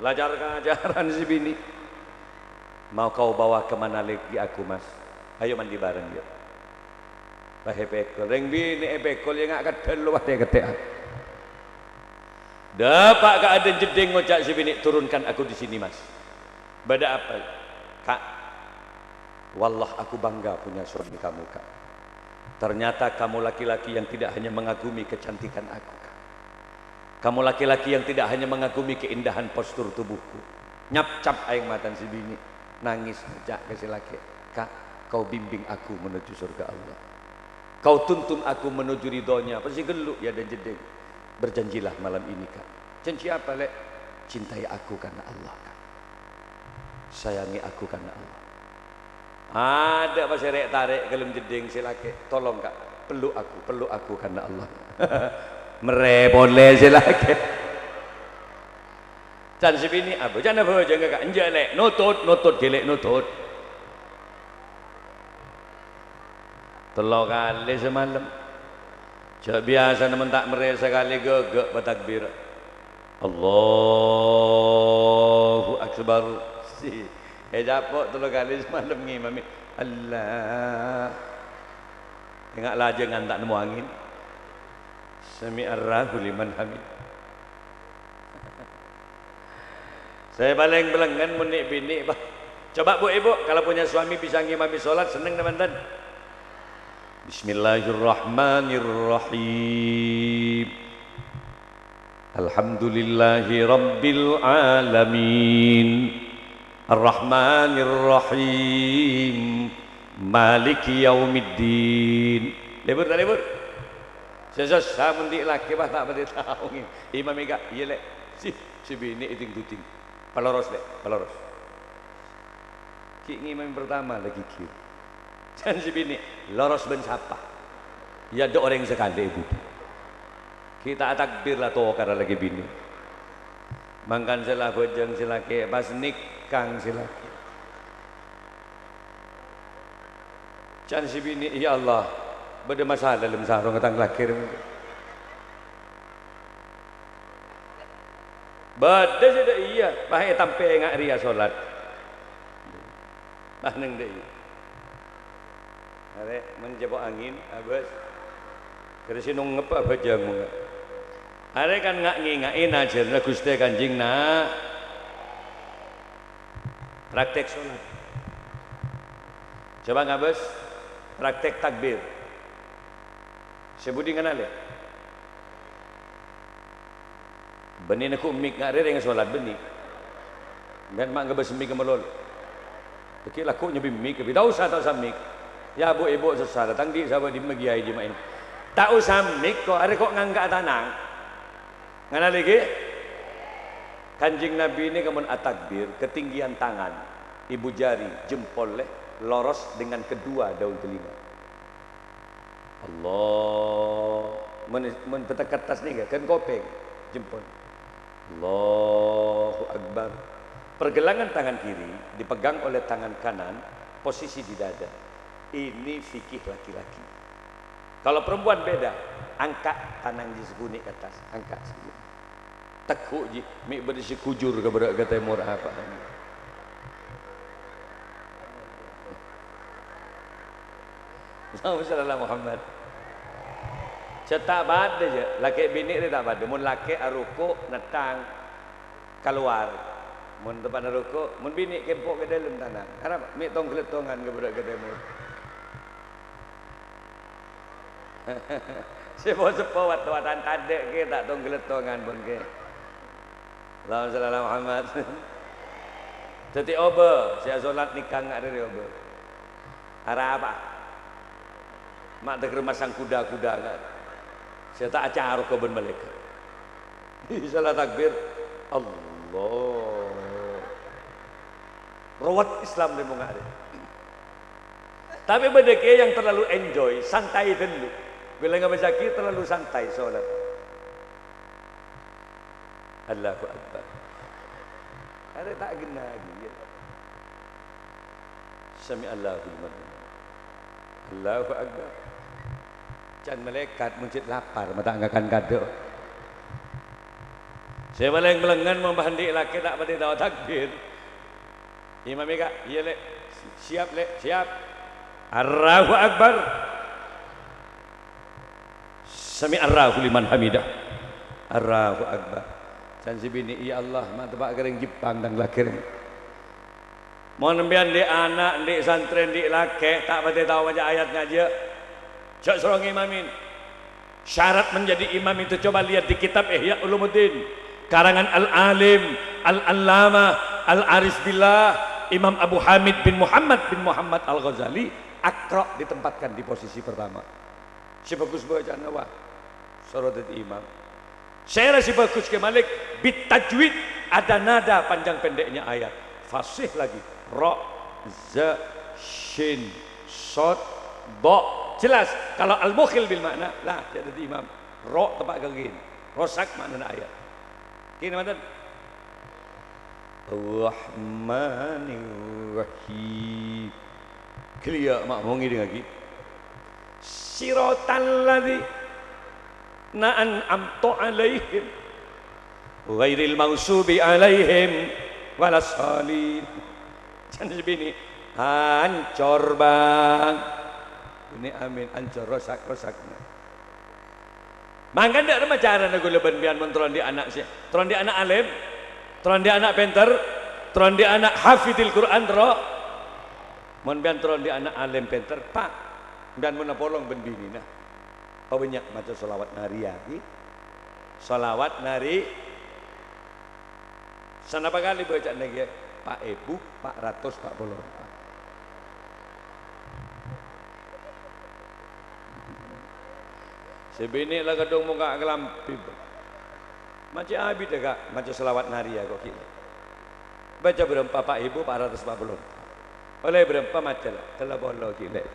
Lajar-ngajaran si binè'. "Mau kau bawa ke mana lagi aku, Mas? Ayo mandi bareng, yuk." Pas èpèkol, rèng binè' èpèkol, ya, nga' kaddhâ lo, pas èkette'an. Dâpa' ka adâ'na jheddhing, ngoca' si binè', "Turunkan aku di sini, Mas." "Bâdâ apa, Kak?" "Wallah, aku bangga punya suami kamu, Kak. Ternyata kamu laki-laki yang tidak hanya mengagumi kecantikan aku, Kak. Kamu laki-laki yang tidak hanya mengagumi keindahan postur tubuhku." Nyapcap aèng matana si binè', nangès, ngoca' ka sè lakè', "Kak, kau bimbing aku menuju surga Allah. Kau tuntun aku menuju ridhonya." Pas èghâllu', ya, adâ'na jheddhing. "Berjanjilah malam ini, Kak." "Janji apa, Lè'?" "Cintai aku karena Allah, Kak. Sayangi aku karena Allah." Adâ' pas èrè'-tarè' ka dâlem jheddhing sè lakè', "Tolong, Kak, peluk aku, peluk aku karena Allah." Merrè' polè sè lakè'. Can sè binè', "Abhâjâng, abhâjâng, Kak." "Enjâ', Lè', notut, notut, ghi', Lè', notut." Tello kalè samalem. Jhâ' biyasana mon ta' merrè' sakalè ghâghâ' patakbir. "Allahu Akbar." Si, ècapo' tello kalè samalem ngimami. Allah. Enga' lajângan ta' nemmo angèn. "Sami'allahu liman hamid." Sè palèng bâlângngan mon nè'-binè', Pak. Coba, Bu', Ibu, kalau punya suami bisa ngimami sholat, seneng napa enten? Bismillahirrahmanirrahim. Alhamdulillahi rabbil alamin. Arrahmanirrahim. Maliki yaumiddin. Lebur ta' lebur? Sè sossa mon dhi' lakè, Pak, ta' patè tao. Imam Eka, "Iyâ, Lè'." Si, si binè' èding-duding. "Paloros, Lè', paloros." Ghi' ngimami pertama la ghighir. Can si binè', "Loros bân sapa?" "Iyâ, adâ' orèng sakalè è budi." Ghi' ta' atakbir la tokara laghi binè'. Mangkana sè la abhâjâng sè lakè', pas nèkang sè lakè'. Can si binè', "Ya Allah, bâdâ masalah dâlem sarongnga tang lakè'." Bâdâ sè dâ' iyâ, pas ètampè nga' rèya sholat. Pas neng dâ' iyâ. Arè, mon jâpo' angèn, abâs. Kèrè sè nongep abhâjâng monga. Arè kan nga' ngènga'è najhârna Ghustè Kanjeng Na-, Praktek sholat. Coba ngabâs, praktek takbir. Sè budi nganalè? Bânnè neggu' mik, nga' rèrèng sholat bânnè. Bân ma' ngabâs mik malolo. Ghi' lagghu' nyabit mik, ta' osa, ta' osa mik. Ya, bu-ibu sassa, tang dhi' sabâ dimma ghi' aè jema'in. Ta' osa mik, ko' arè ko' ngangka'a tanang. Nganalè ghi? Kanjeng Nabi nèka mon atakbir, ketinggian tangan, ibu jari, jempol, eh, loros dengan kedua daun telinga. Allah. Mon, mon bâta kertas nèka, kan kopèng, jempol. Allahu Akbar. Pergelangan tangan kiri dipegang oleh tangan kanan, posisi di dada. Ini fikih laki-laki. Kalau perempuan beda, angka' tanang jhi sakonè' ka attas, angka' sakonè'. Tegghu' jhi, mè' bâdâ sè ghujur ka bârâ' ka tèmor apa. Allahumma shalli ala Muhammad. Jhâ' ta' padâ, jhâ'. Lakè' binè' rè ta' padâ. Mon lakè' aruku', nèttang, kalowar. Mon teppa'na ruku', mon binè' kempo' ka dâlem tana. Arapa? Mè' tong-ghellettongan ka bârâ' ka tèmor. Seppo-seppo wat-watan tadâ' kè ta' tong-ghellettongan, pon, kè. Allahumma shalli ala Muhammad. Dhâddhi obâ, sè asolat nèka nga' rè obâ. Arapa? Ma' dâgghâr masang kuda-kuda, kan? Sè ta' acaroga bân malaèkat. Sala takbir. Allah. Rowet Islam rè monga' rè. Tapè bâdâ kèya yang terlalu enjoy, santai dâllu. Bilâ ngabâsaghi terlalu santai sholat. Allahu Akbar. Arè ta' ghenna, ghi, ya. Sami Allahu liman. Allahu Akbar. Can malaèkat mon cè' lapar, ma' ta' ngakan kadâ'. Sè palèng bâlângan mon bâ' andi' lakè ta' patè tao takbir. Imam, Ka', iyâ, Lè'. Siap, Lè', siap. Allahu Akbar. Sami Allahu liman hamidah. Allahu Akbar. Can sè binè', "Ya Allah, ma' teppa' ka rèng Jepang tang lakè rèng." Mon sampèyan andi' ana', andi' santrè, andi' lakè, ta' patè tao maca ayat ngajhiyâ, jhâ' soro ngimami. Syarat menjadi imam itu coba lihat di kitab Ihya Ulumuddin, karangan Al-Alim, Al-Allamah, Al-Arif Billah, Imam Abu Hamid bin Muhammad bin Muhammad Al-Ghazali, Aqra ditempatkan di posisi pertama. Sè bhâghus bâcana, wah, soro dhâddhi imam. Sèra sè bhâghus kè Malik, bit tajwid, ada nada panjang pendeknya ayat. Fasih lagi. Ra, za, shin, shad, dha. Jelas, kalau al-mukhil bil ma'na, la, jhâ' dhâddhi imam. Ra teppa' ka ghin. Rosak ma'nana ayat. Kènè manten. Ar-Rahmanir Rahim. Ghellâ' ma' mon ngèdingngaghi. Shiratal ladzina an'amta 'alaihim ghairil maghdubi 'alaihim waladdallin. Can sè binè', "Ancor, Bang." Binè', "Amin, ancor, rosak, rosak." Mangkana dâ' remma carana kaulâ bân sampèyan mon terro andi' ana' sè, terro andi' ana' alim, terro andi' ana' pènter, terro andi' ana' hafidil Qur'an, terro. Mon sampèyan terro andi' ana' alim pènter, Pa', sampèyan mon apolong bân binèna, pabânnya' maca shalawat nariyah, ghi. Shalawat nari-, Sanapa kalè bâca'na kèya? Pa' èbu pa' ratos pa' polo empa'. Sè binè' la kadhung mokka' kalambhi, bâ. Maca abidhâ, Ka', maca shalawat nariyah kok ghi'. Bâca bârâmpa? Pa' èbu pa' ratos pa' polo empa'. Ollè bârâmpa maca, la? Tello polo ghi', Lè'.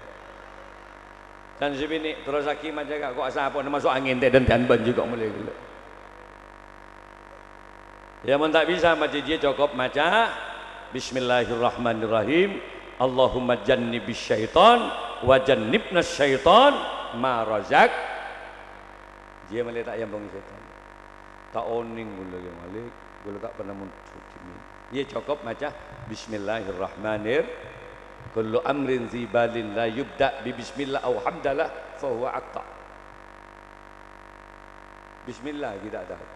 Can sè binè' terrossaghi maca, Ka', kok asapo'na maso' angèn tè'-dântè'an bânjhi kok molaè ghellâ'. Ya, mon ta' bisa maca jiyâ, cokop maca, "Bismillahirrahmanirrahim. Allahumma jannibis syaitan wa jannibnas syaitan ma razak." Jiyâ malè ta' èampongè sètan. Ta' onèng ghulâ, ya Malik, ghulâ ta' pernah mondhuk dhimèn. Iyâ, cokop maca, "Bismillahirrahmanir-, kullu amrin dzi balin la yubda' bi bismillah au hamdalah fa huwa aqta'." Bismillah ghi' ta' tao.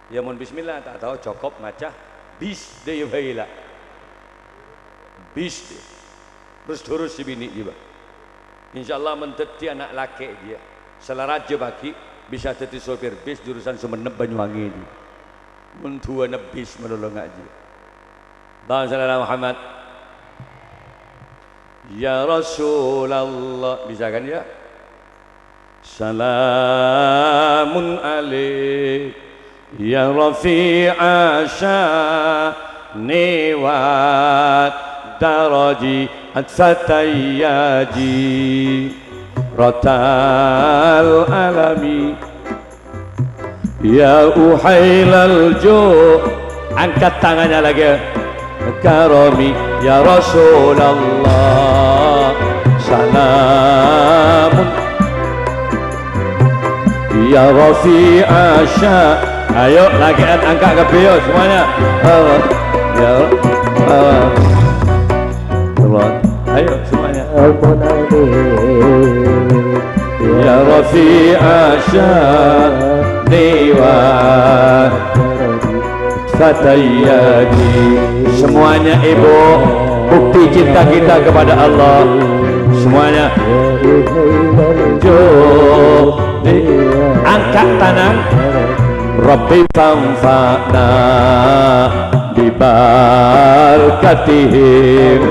Ya, mon bismillah ta' tao, cokop maca bis dâ' iyâ bhâi la. Bis dâ'. Terros durus sè binè' jiyâ, bâ. Insyaallah, mon dhâddhi ana' lakè' jiyâ, sè la rajâ paghi' bisa dhâddhi sopir bis jurusan Sumenep Banyuwangi jiyâ. Mon duwâna bis malolo nga' jiyâ. Allahumma shalli ala Muhammad. Ya Rasulullah, bisa kan, ya? Salamun alaik ya rafi'a sya'ni wa daraji atsatayyaji ratal alami. Ya uhailal ju'. Angkat tangannya lagi. Karami ya Rasulullah. Salamun ya rafi'a sya-, ayo, lagi angkat ke beliau semuanya. Allah. Ya Allah. Ayo semuanya. Ya rafi'a sya'ni wa fatayyadi. Semuanya ibu, bukti cinta kita kepada Allah. Semuanya. Jodi, angkat tangan. Rabbi fanfa'na bibarakatihim.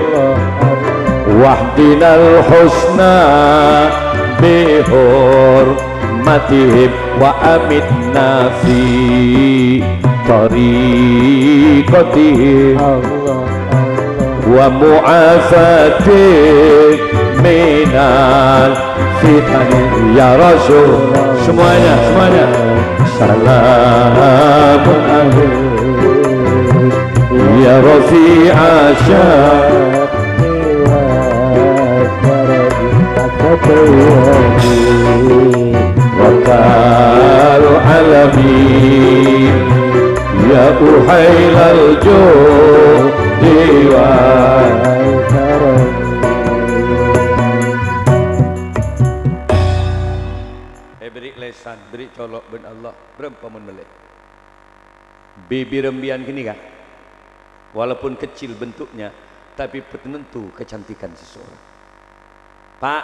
Wahdinal husna bihurmatihim. Wa amitna fi tariqatihim. Wa mu'afatik minal fitani. Ya Rasul. Semuanya, semuanya. Salamun alaikum. Ya rafi'a sya'ni wa darajati. Wa kal alamin. Ya uhailal judi wal karami. Eh, beri lesan, beri colok bân Allah. Bârâmpa mon mellè? Bibir embiyan ghânèka, walaupun kecil bentuknya, tapi penentu kecantikan seseorang. Pak,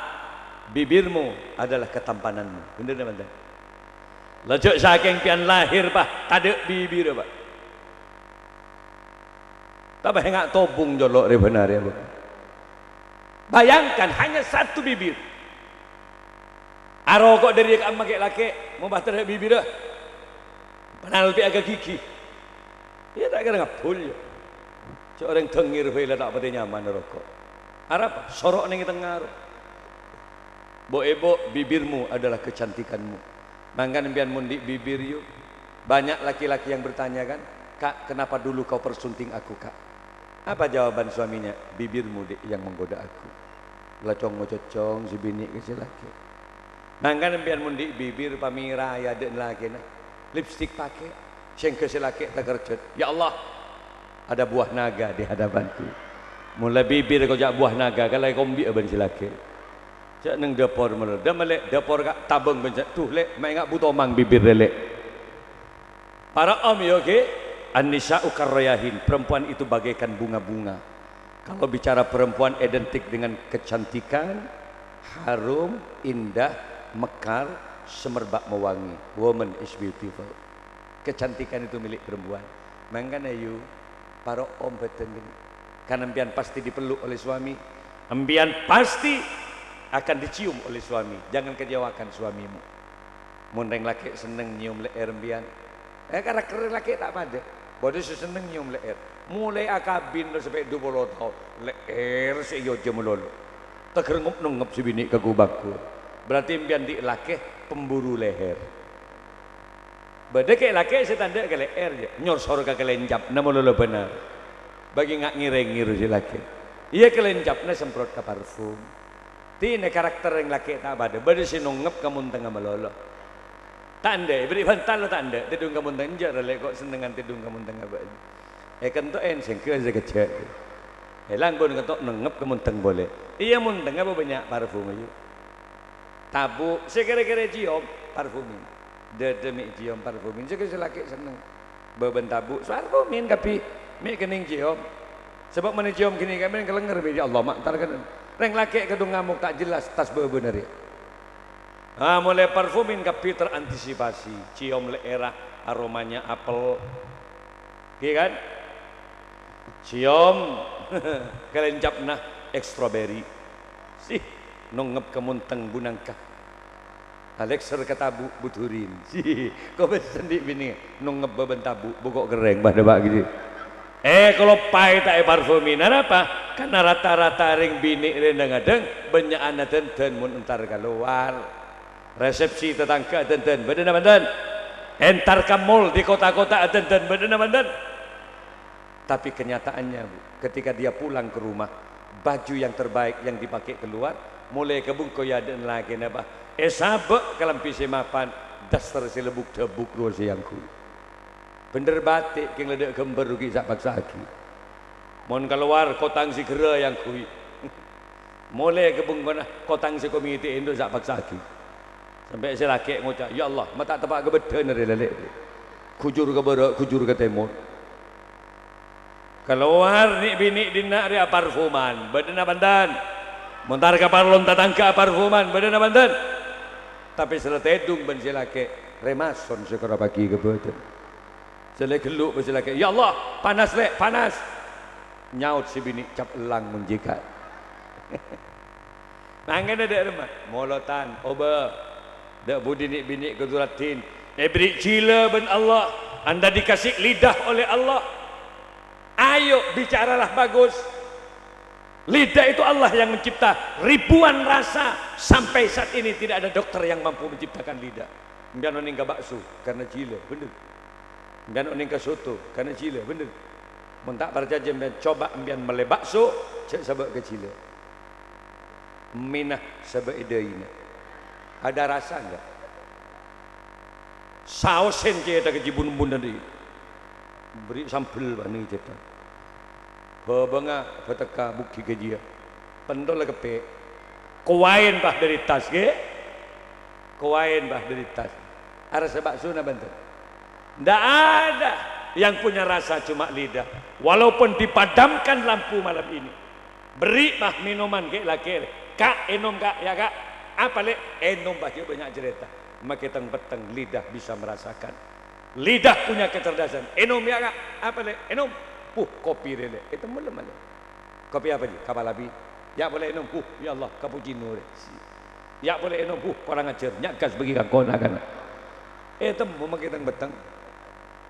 bibirmu adalah ketampananmu. Bhender napa bhunten? La jhâ' sakèng pèyan lahir, Pak, tadâ' bibirra, Pak. Tapè enga' tobung colo' rè bân arè, Pak. Bayangkan, hanya satu bibir. Aroko' dâri ka'emma kè' lakè', mon pas tadâ' bibirra. Panalpè'a ka ghighi. Iyâ, ta' kèra ngabbhul, yâ. Jhâ' orèng dengngèr bhâi la ta' patè nyaman aroko'. Arapa? Soro' neng è tengnga ro. Bu'-èbu', bibirmu adalah kecantikanmu. Mangkana empèyan mon andi' bibir, yu. Banyak laki-laki yang bertanya, kan, "Kak, kenapa dulu kau persunting aku, Kak?" Apa jawaban suaminya? "Bibirmu, Dek, yang menggoda aku." La cong-ngococong sè binè' ka sè lakè'. Mangkana empèyan mon andi' bibir, pamèra adâ'na lakèna. Lipstik pakè. Sèngghâ sè lakè' takerjhât. "Ya Allah, ada buah naga di hadapanku." Mon la bibir èkoca' buah naga, kalè kombi'â bân sè lakè'. Jhâ' neng dâpor malolo. Dâ' mellè dâpor, Kak, tabâng bân sè, "Duh, Lè', ma' enga' bu tomang bibirra, Lè'." Para om, yâ, oke. An-nisa'u karrayahin, perempuan itu bagaikan bunga-bunga. Kalau bicara perempuan identik dengan kecantikan, harum, indah, mekar, semerbak mewangi. Woman is beautiful. Kecantikan itu milik perempuan. Mangkana, yu, para om bâdân ghânèka. Karena empèyan pasti dipeluk oleh suami, empèyan pasti akan dicium oleh suami. Jangan kecewakan suamimu. Mon rèng lakè' senneng nyèyom lè'èr empèyan, eh, karakter rèng lakè' ta' padâ. Bâdâ sè senneng nyèyom lè'èr. Molaè akabin la sampè' dupolo taon, lè'èr sè èyojhâ malolo. Taghâr ngop-nongngep sè binè' ka ghu-bâghu. Berarti empèyan andi' lakè' pemburu leher. Bâdâ kè' lakè' sè ta' endâ' ka lè'èr, yâ, nyorsor ka kalèncapna malolo bân arè. Bâgi nga' ngèrèngè ro sè lakè'. Iyâ, kalèncapna semprot ka parfum. Dinah karakter rèng lakè' ta' padâ, bâdâ sè nongngep ka montengnga malolo. Ta' endâ', èberri' bantal ta' endâ', tèdung ka monteng, enjâ' ra, Lè', ko' sennengngan tèdung ka montengnga bâ'na. Èkanto'è sèngghâ sakejjhâ'. Èlang bân kanto' nongngep ka monteng polè. Iyâ, montengnga bâ-, bânnya' parfum, yu. Tabu', sè kèra-kèra èciom, parfumin. Dâdâ mè' ciom parfumin, sè kè sè lakè' senneng. Bâbân tabu', parfumin kabbhi, mè' kennèng ciom. Sabâb mon èciom ghânèka, mè' kalènger, bi' Allah, ma' entar kan. Rèng lakè' kadhung ngamok ta' jelas, tas bâbâna rèya. Ah, molaè parfumin kabbhi terantisipasi. Ciom lè'èrra, aromanya apel. Ghi kan? Ciom kalèncapna, èk stroberi. Sih, nongngep ka monteng bunangka. Alèkser ka tabu' budurin. Sih, ko' bâdâ sè andi' binè nongngep bâbân tabu', boko' kerrèng, bâdâ bâ' gitu. Eh, kaloppaè ta' èparfumin. Arapa? Karena rata-rata rèng binè' rèya neng adhâng bânnya'an adhândhân mon entar kalowar. Resepsi tatangghâ adhândhân, bâdâ napa enten? Entar ka mall di kota-kota adhândhân, bâdâ napa enten? Tapi kenyataannya, Bu, ketika dia pulang ke rumah, baju yang terbaik yang dipakai keluar, molaè kabungko è adâ'na lakèna, Pak. Èsabâ' kalambhi sè mapan, daster sè lèbuk-dâbuk rowa sè èangghuy. Bhendher batik, kèng la dâ' ghâmbhâr rugi sa' paksaaghi. Mon kalowar, kotang sè ghârâ èangghuy. Molè ka bengkona kotang sè komite ento sa' paksa'aghi. Sampè' sè lakè' ngoca', "Ya Allah, ma' ta' teppa' ka bâddhâna rè lalè'. Ghujur ka bârâ', ghujur ka tèmor." Kalowar nè'-binè' dinna' rè aparfuman, bâdâ napa enten? Montar ka parlon tatangghâ aparfuman, bâdâ napa enten? Tapè sè la tèdung bân sè lakè', rèmason sè karappaghi ka bâdân. Sè la ghellu' bân sè lakè', "Ya Allah, panas, Lè', panas." Nyaot sè binè', "Cap ellang mon jhâ' ka'." Mangkana dâ' remma, molotan, obâ. Dâ' budi nè'-binè' kodu raddhin. Èberri' jhilâ bân Allah, Anda dikasih lidah oleh Allah. Ayo, bicaralah bagus. Lidah itu Allah yang mencipta ribuan rasa. Sampai saat ini tidak ada dokter yang mampu menciptakan lidah. Sampèyan onèng ka bakso, karena jhilâ, bhender. Sampèyan onèng ka soto, karena jhilâ, bhender. Mon ta' parcajâ sampèyan, coba sampèyan mellè bakso, jhâ' sabâ' ka jhilâ. Mèna sabâ' è dâina. Ada rasa enggak? Saosen cèthagghâ jhâ' bun-bunan dhi'. Bherri' sambel bânnè cèthagghâ. Bhâbângnga bâtekka bughi ghâjiyâ. Pentol keppè'. Kowaèn, Pak, dâri tas, ghi? Kowaèn, Pak, dâri tas. Arassa baksona bhender. Ndak ada yang punya rasa, cuma lidah. Walaupun dipadamkan lampu malam ini. Berri' mah minoman ghi' lakè', "Ka', ènom, Ka', ya, Ka'." "Apa, Lè'?" "Ènom, bâjâ bânnya' carèta." Makè teng-petteng lidah bisa merasakan. Lidah punya kecerdasan. "Ènom, ya, Ka'." "Apa, Lè'?" "Ènom." "Huh, kopi rè, Lè'." Ètemmo lem, Lè'. "Kopi apa, Ji?" "Kapala bi'." "Ya' polè ènom." "Huh, ya Allah, cappuccino rè." "Ya' polè ènom." "Huh, korang ajhâr. Nya' gas bâgi ka kon-akon." Ètemmo makè teng-petteng.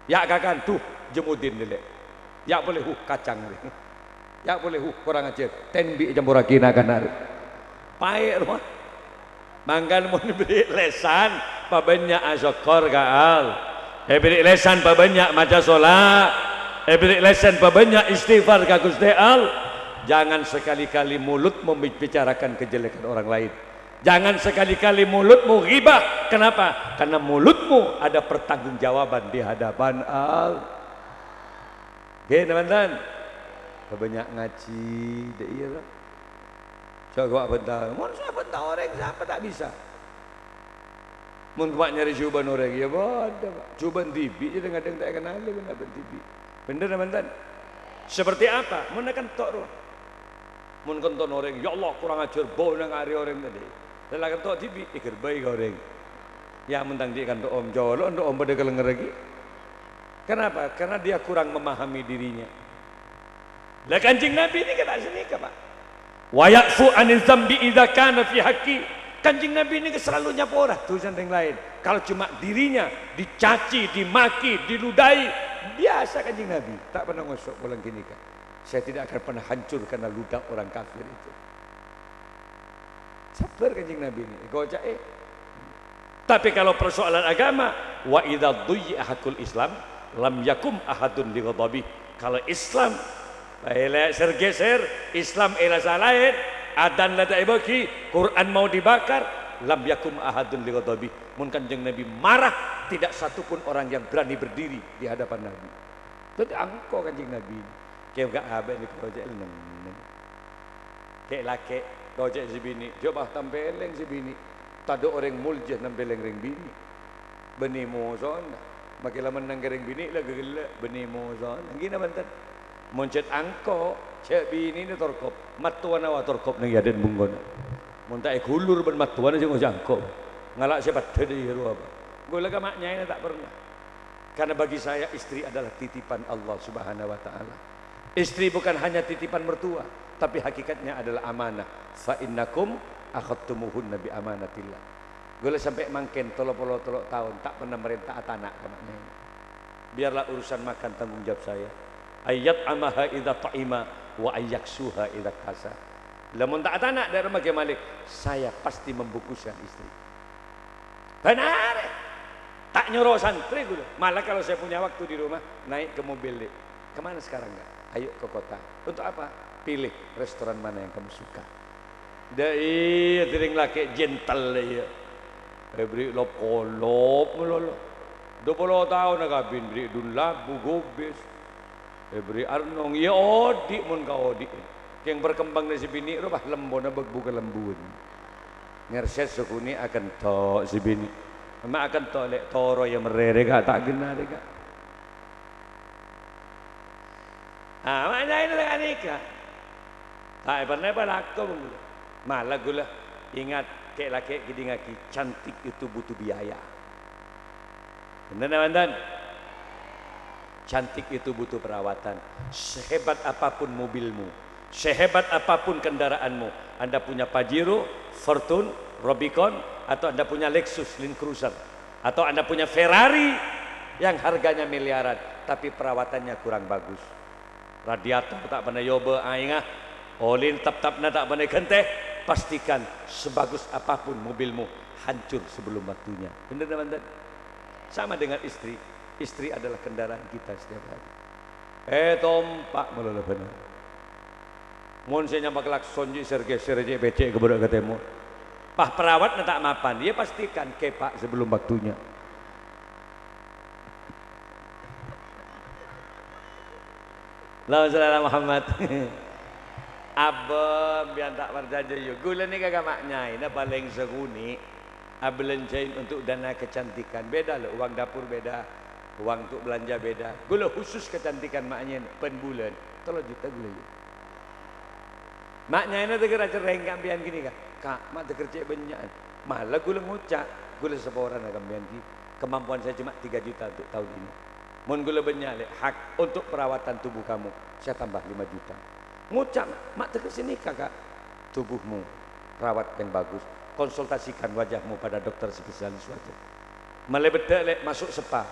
"Ya' kakan." "Duh, jemudin rè, Lè'." "Ya' polè." "Huh, kacang rè." "Ya' polè." "Huh, korang ajhâr. Tenbi' ècampurraghi na'-kana' rè." Paè' rowa. Mangkana mon èberri' lèsan, pabânnya' asokkor ka Allah. Èberri' lèsan, pabânnya' maca sholawat. Èberri' lèsan, pabânnya' istighfar ka Ghustè Allah. Jangan sekali-kali mulutmu membicarakan kejelekan orang lain. Jangan sekali-kali mulutmu ghibah. Kenapa? Karena mulutmu ada pertanggungjawaban di hadapan Allah. Ghi, napa enten? Pabânnya' ngajhi, dâ' iyâ, lo. Jhâ' ghu' abhânta. Mon sè abhânta orèng, sapa ta' bisa? Mon coma nyarè jhubân orèng, iyâ bâdâ, Pak. Jhubân dhibi' jhâ' dhâng-kadhâng ta' èkennalè bân abhân dhibi'. Bhender napa enten? Seperti apa? Mon èkento' rowa. Mon kenton orèng, "Ya Allah, korang ajhâr, bâuna ngarè orèng tadâ'." Lha la kento' dhibi', èghârbây ka orèng. Ya, mon tang dhi' kan ndo' om, jhâ' lo' ndo' om padâ kalèngngèrraghi. Kenapa? Karena dia kurang memahami dirinya. Lah, Kanjeng Nabi nèka ta' sanèka, Pak. "Wa ya'fu 'anil dzambi idza kana fi haqqi." Kanjeng Nabi nèka selalu nyapora dusana orèng laèn. Kalau cuma dirinya dicaci, dimaki, diludahi, biasa Kanjeng Nabi, ta' pernah ngoso' polana ghânèka. "Saya tidak akan pernah hancur karena ludah orang kafir itu." Sabbhâr Kanjeng Nabi nèka, èkoca'è. Tapi kalau persoalan agama, "Wa idza dhuyyi'a haqqul Islam, lam yakum ahadun li ghadabi." Kalau Islam, bâ' èla sèr-ghèsèr, Islam èla salaèn, adzan la ta' èbâghi, Quran mau dibakar, "lam yakum ahadun li ghadabi." Mon Kanjeng Nabi marah, tidak satu pun orang yang berani berdiri di hadapan Nabi. Dhâddhi angko Kanjeng Nabi. Kèng ghâ' abâ' nèko cè' neng-neng. Kè'-lakè', tocè' sè binè', jhâ' pas tampèlèng sè binè'. Tadâ' orèng molja nampèlèng rèng binè'. Bânnè mosona. Makè la mennang ka rèng binè' la ghellâ', bânnè mosona. Èngghi napa bhunten? Mon cè' angko, cè' binèna torkop. Mattowana wa torkop neng è adâ'na bengkona. Mon ta' èghulur bân mattowana sè ngoca' angko. Ngala' sè peddhâ dâ' iyâ rowa, Pak. Ghulâ ka ma' nyaèna ta' pernah. Karena bagi saya istri adalah titipan Allah Subhanahu wa Ta'ala. Istri bukan hanya titipan mertua, tapi hakikatnya adalah amanah. "Fa innakum akhadtumuhunna bi amanatillah." Ghulâ sampè' mangkèn tello polo tello taon ta' pernah marènta'a tana' ka ma' nyaèna. "Biarlah urusan makan tanggung jawab saya. Ayyat'amaha idza ta'ima wa ayyaksuha idza kasa." Lamon ta' atana' dâ' remma Kè Malik, saya pasti membungkuskan istri. Bhender. Ta' nyoro santrè ghulâ. Malah kalau saya punya waktu di rumah, naik ke mobil, "Dek, kemana sekarang, Kak?" "Ayo ke kota." "Untuk apa?" "Pilih restoran mana yang kamu suka." Dâ' iyâ, dhâddhi rèng lakè' jentel, iyâ. Èberri' lop-kolop malolo. Dupolo taon akabin èberri' dun labu, gobis. Èberri' arnong, iyâ odi' mon kaodi'è. Kèng parkembhângnga sè binè' rowa lembona bâk-bukka lembuwân. Ngerses sè ghunè' akento' sè binè'. Ma' akento' lè' toro' ya merrè rè, Ka', ta' ghenna rè, Ka'. Ah, ma' nyaèna la ghânèka. Ta' èpernah èpalako, bân ghulâ. Mala ghulâ, ingat, kè'-lakè' kèdhingngaghi, cantik itu butuh biaya. Bhender napa bhunten? Cantik itu butuh perawatan. Sehebat apapun mobilmu, sehebat apapun kendaraanmu, Anda punya Pajero, Fortuner, Rubicon, atau Anda punya Lexus Land Cruiser, atau Anda punya Ferrari yang harganya miliaran, tapi perawatannya kurang bagus. Radiator ta' pernah èobâ aèngnga, olèn tap-tapna ta' pernah èghântè, pastikan sebagus apapun mobilmu hancur sebelum waktunya. Bhender napa bhunten? Sama dengan istri. Istri adalah kendaraan kita setiap hari. Ètompa' malolo bhender. Mon sè nyampa klakson jhi' ser-ghèser, jhi' pècè' ka bârâ' ka tèmor. Pas perawatna ta' mapan, ya pastikan kèpa' sebelum waktunya. Allahumma shalli ala Muhammad. Abâ, sampèyan ta' parcajâ, yâ. Ghulâ nèka ka ma' nyaèna palèng sakonè' abelanja untuk dana kecantikan. Beda, lo, uang dapur beda, uang untuk belanja beda. Ghulâ khusus kecantikan ma' nyaèna, bân bulân, tello juta ghulâ, yâ. Ma' nyaèna tèghâr acerrèng ka sampèyan ghânèka, "Ka', ma' tèghâr cè' bânnya'an." Mala ghulâ ngoca', "Ghulâ saporana ka sampèyan ghi, kemampuan saya cuma tiga juta untuk tahun ini. Mon ghulâ bânnya' lè' hak untuk perawatan tubuh kamu, saya tambah lima juta." Ngoca', "Ma' tèghâr sè nèka, Ka'." Tubuhmu rawat yang bagus, konsultasikan wajahmu pada dokter spesialis wajah. Malè beddhâ' lè' maso' spa.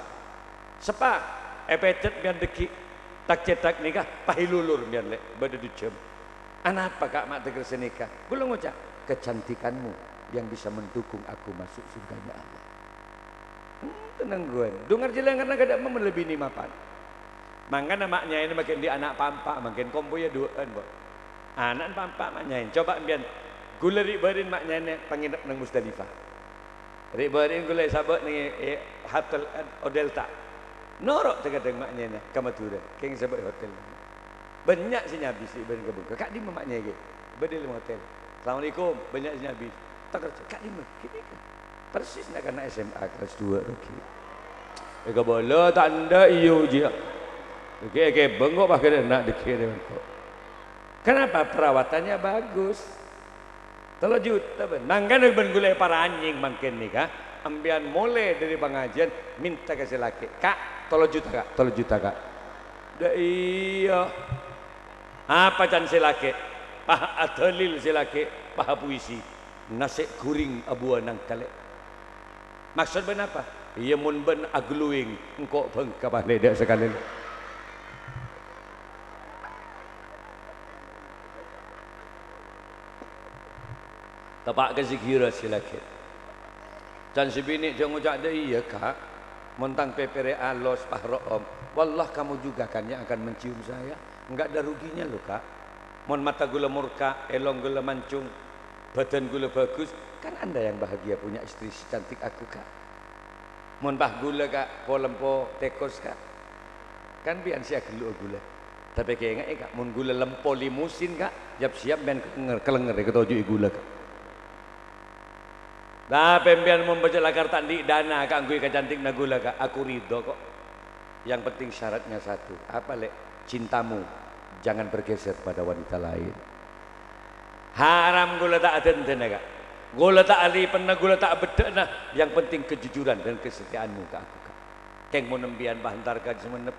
Spa, èpècet sampèyan dâggi', tak-cètak nèka, pas èlulur sampèyan lè', bâdâ du jhâm. "Anapa, Ka', ma' tèghâr sè nèka?" Ghulâ ngoca', "Kecantikanmu yang bisa mendukung aku masuk surganya Allah." Hmm, tenang, ghun. Dungar jhâlângan kadhâ' memmele binè mapan. Mangkana ma' nyaèna makkè andi' ana' pa'-empa', mangkèn kompoyya duwâ'ân, bo. Ana'na pa'-empa' ma' nyaèna. Coba sampèyan ghulâ ri'-bâri'na ma' nyaèna pangènep neng Musdalifah. Ri'-bâri'na ghulâ èsabâ' neng è, è hotel, eh, Odelta. Noro' dhing-kadhing ma' nyaèna ka Madhurâ, kèng èsabâ' hotel. Bânnya' sè nyabis ri'-bâri'na ka bengko. Ka'dimma ma' nyaèna ghi? Bâdâ è dâlem hotel. "Assalamualaikum," bânnya' sè nyabis. "Takerja ka'dimma?" "Ghânèka." Persis na'-kana' S M A kelas dua rogi. Èkabâlâ ta' endâ' iyâ, jiyâ. Dhâggi' èkèbâng kok, pas kèra enna' dhâggi' rè bengko. Kenapa? Perawatannya bagus. Tello juta, bân. Mangkana bân ghulâ èparanyèng mangkèn nèka, sampèyan molè dhâri pangajiân, mènta ka sè lakè', "Ka', tello juta, Ka', tello juta, Ka'." "Dâ' iyâ." "Apa can sè lakè'?" "Paha adhâlil sè lakè', paha puisi." "Nasè' ghuring abuwâ nangka lè'." "Maksod bâ'na apa?" "Iyâ, mon bâ'na aglowing, engko' bângka palèdhâ' sakalè." Teppa' ka sè ghirâ sè lakè'. Can sè binè' jhâ' ngoca', "Dâ' iyâ, Ka'. Mon tang pèpèrè alos, pas ro'om, wallah kamu juga kan yang akan mencium saya. Enggak ada ruginya loh, Ka'." Mon mata ghulâ morka, èlong ghulâ mancung, bâdân ghulâ bhâghus, kan Anda yang bahagia punya istri secantik aku, Ka'. Mon pas ghulâ, Ka', po-lempo tèkos, Ka', kan sampèyan sè agellu'â ghulâ. Tapè kaènga'è, Ka', mon ghulâ lempo limusin, Ka', yap-siyap sampèyan kalenger, kalenger èkatoju'i ghulâ, Ka'. Tapè sampèyan mon pajhât lakar ta' andi' dana kaangghuy kacantikna ghulâ, Ka', aku ridho kok. Yang penting syaratnya satu. Apa, Lè'? Cintamu jangan bergeser pada wanita lain. Haram ghulâ ta' adhândhâna, Ka'. Ghulâ ta' alipenna, ghulâ ta' beddhâ'na. Yang penting kejujuran dan kesetiaanmu ka aku, Ka'. Kèng mon sampèyan pas entar ka Sumenep,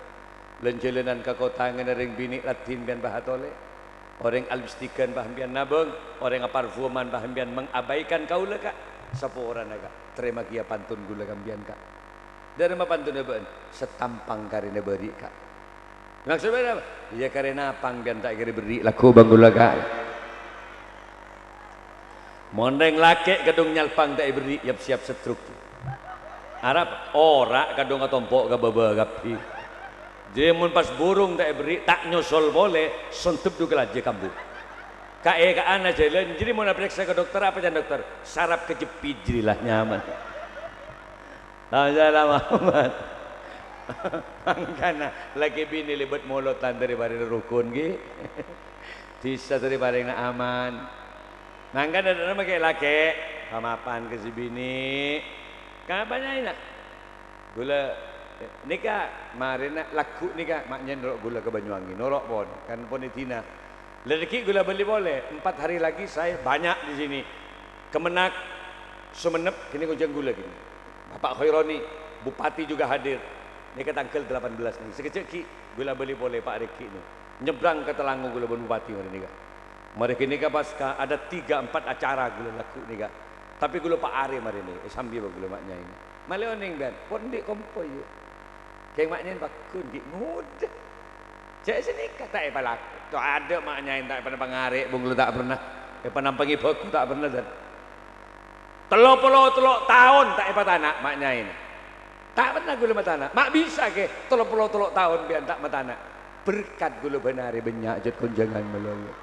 lan-jhâlânan ka kottha ngènè rèng binè' raddhin sampèyan pas atolè. Orèng alipstikan pas sampèyan nabâng, orèng aparfuman pas sampèyan mengabaikan kaulâ, Ka'. Saporana, Ka'. Tarèma kèya pantun ghulâ ka sampèyan, Ka'. Dârâmma pantun bâ'na? Satampang karèna bâri', Ka'. Maksod bâ'na apa? Iyâ, karèna pang sampèyan ta' kèra berri' lagghu' bân ghulâ, Ka'. Mon rèng lakè' kadhung nyalpang ta' èberri', yap-siyap setruk. Arapa? Ora' kadhung atompo' ka bâbâ kabbhi. Jârèya mon pas burung ta' èberri', ta' nyosol polè, sondep du kalajâ kambu. Ka'-èka'an ajhâlân, jârèya mon aparèksa ka dokter, apa can dokter? Saraf kejepit, jârèya la nyaman. Allahumma shalli ala Muhammad. Mangkana, lakè binè lèbât molodhân dâri bârâ' rokon, ghi. Sisa dhâri parèngna aman. Mangkana dhâddhina makè lakè', pamapan ka sè binè'. Ka panyaèna. Ghulâ, eh, nèka marèna lagghu' nèka ma' nyèn noro' ghulâ ka Banyuwangi, noro' pon, kan pon èdina. La dhâggi' ghulâ bâli polè, empat hari lagi saya banyak di sini. Kemenag, Sumenep, kènè' ngojhâng ghulâ kènè'. Bapak Khaironi, Bupati juga hadir. Nèka tangghâl delapan belas nèka. Sakejjhâ' ghi' ghulâ bâli polè, Pa' Règhi nèka. Nyebrang ka Talango ghulâ bân Bupati marè nèka. Marè ghânèka pas ka ada tiga empat acara ghulâ lagghu' nèka. Tapè ghulâ pa' arè marè nèka, èsambi bân ghulâ ma' nyaèna. Malè onèng bân, pon andi' kompoy, yâ. Kèng ma' nyaèna pagghun ghi' ngodâ. Jhâ' sanèka ta' èpalako. Tadâ' ma' nyaèna ta' èpanampa ngarè', bân ghulâ ta' pernah. Èpanampa ngibâ ghu ta' pernah, dân. Tello polo tello' taon ta' èpatana' ma' nyaèna. Ta' pernah ghulâ matana'. Ma' bisa, kè, tello polo tello' taon biyân ta' matana'. Berkat ghulâ bân arè bânnya' jhât konjhângan malolo.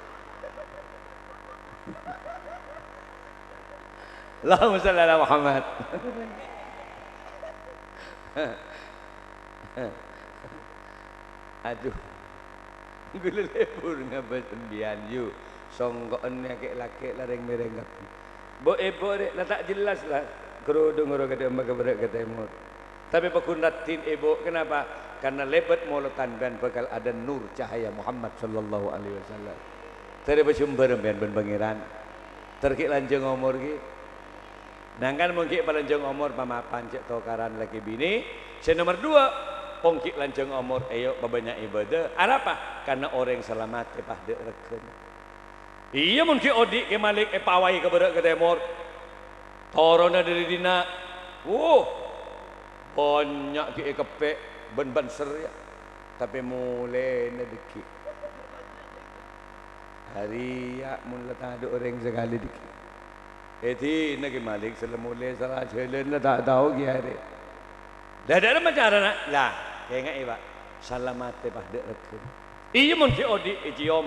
Allahumma shalli ala Muhammad. Adhu. Ghulâ lebur ngabâs embiyan, yu. Songko'en nèka lakè' la rèng-mèrèng kabbhi. Bo'-ebo' rè', la ta' jelas la. Kerudung oro' ka dâ' emma ka bârâ' ka tèmor. Tapè pagghun raddhin, ebo'. Kenapa? Karena lèbât molodhân bân bhâkal ada nur cahaya Muhammad sallallahu alaihi wasallam. Dhâri pasembâr bân, bân Pangèran. Ter ghi' lanjhâng omor ghi'. Nangkan mon ghi' palanjhâng omor, pamapan jhâ' tokaran lakè binè. Sè nomer duwâ', mon ghi' lanjhâng omor, èyo pabânnya' ibâdâ. Arapa? Karna orèng salamatè padâ règhâna. Iyâ, mon ghi' odi' Kè Malik èpawaè ka bârâ' ka tèmor. Toronna dâri dinna'. Wuh, bânnya' ghi' èkeppè' bân banser, yâ. Tapè molèna dhâggi'. Arèya mon la tadâ' orèng sakalè dhâggi'. È dinna Kè Malik sè la molè sala jhâlân la ta' tao ghi' arè. Dâdâ'na ma' carana, la, kènga'è, Pa'. Salamatè padâ règhâna. Iyâ, mon ghi' odi' èciom.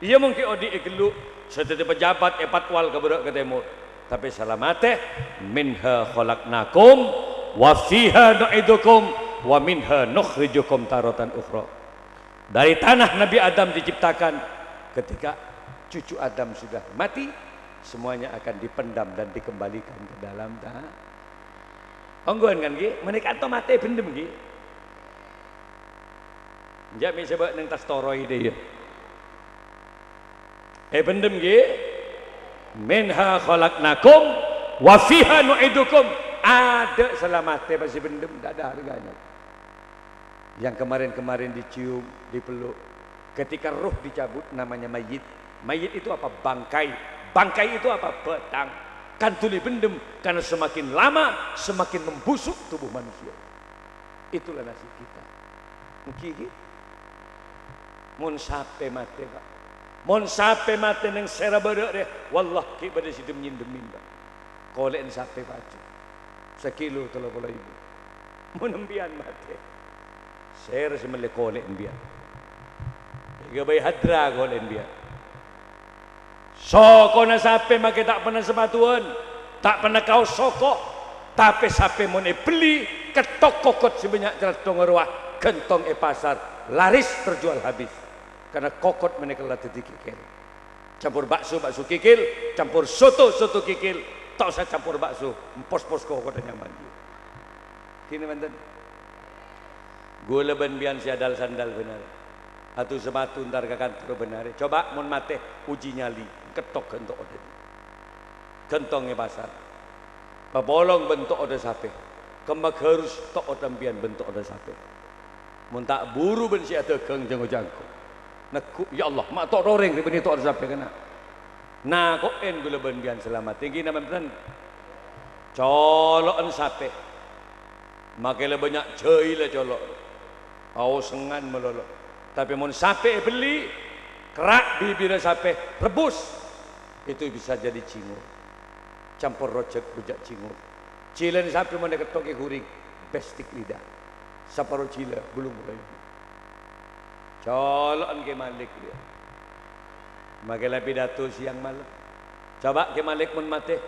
Iyâ, mon ghi' odi' èghellu'. Sè dhâddhi pejabat èpatwal ka bârâ' ka tèmor. Tapè salamatè, "Minha khalaqnakum, wa fiha nu'idukum, wa minha nukhrijukum taratan ukhra." Dari tanah Nabi Adam diciptakan, ketika cucu Adam sudah mati, semuanya akan dipendam dan dikembalikan ke dalam ta-, ongghuwân kan, ghi? Mènèka anto matè bhendhem, ghi? Enjâ' mè' sè bâ' neng tas toroy dâ' iyâ. È bhendhem, ghi? "Minha khalaqnakum wa fiha nu'idukum." Adâ' salamatè pas è bhendhem, ta' ada harganya. Yang kemarin-kemarin dicium, dipeluk. Ketika roh dicabut, namanya mayit. Mayit itu apa? Bangkai. Bangkai itu apa? Batang. Kan dhuli bhendhem, karena semakin lama, semakin membusuk tubuh manusia. Itulah nasib kita. Ènggi, ghi? Mon sapè matè, Pa'. Mon sapè matè neng sèra bârâ' rè, wallah, ghi' bâdâ sè dem-nyendemmin, Pa'. Kolè'en sapè paju. Sakilo tello polo èbu. Mon empèyan matè, sèra sè mellè kolè' empèyan? Èghâbây hadra kolè' empèyan. Sokona sapè makè ta' pernah sapatuwân, ta' pernah kaos soko, tapè sapè mon èbelli, kettok kokot sè bânnya' caladdhong rowa, ghântong è pasar, laris terjual habis. Karena kokot mènèka la dhâddhi kèkèl. Campor bakso, bakso kèkèl, campor soto, soto kèkèl, ta' osa campor bakso, empos-pos kokot nyaman. Ghi nèka bhunten. Ghulâ bân empèyan sè adal-sandal bân arè. Adu sapatu entar ka kantor bân arè. Coba mon matè, uji nyali, kettok ghântong odâ. Ghântong è pasar. Papolong bân to'odhâ sapè. Kemma ghârus to'odhâ empèyan bân to'odhâ sapè. Mon ta' buru bân sè adhâghâng jhângo-jhângo. Neggu', "Ya Allah, ma' to'odhâ orèng rè bânnè to'odhâ sapè kèna." Nako'en ghulâ bân empèyan salamet. Ènggi napa bhunten? Colo'en sapè. Makè la bânnya' jhâi la colo'. Aosengan malolo. Tapè mon sapè èbelli, kerra' bibirra sapè, rebbhus. Itu bisa jadi cingur. Campor rojhâk bujâk cingur. Jhilâna sapè mon èkettok èghuring, bestik lidah. Saparo jhilâ, bâllung polo èbu. Colo'en Kè Malik rèya. Makè la pidato sèyang malem. Coba Kè Malik mon matè,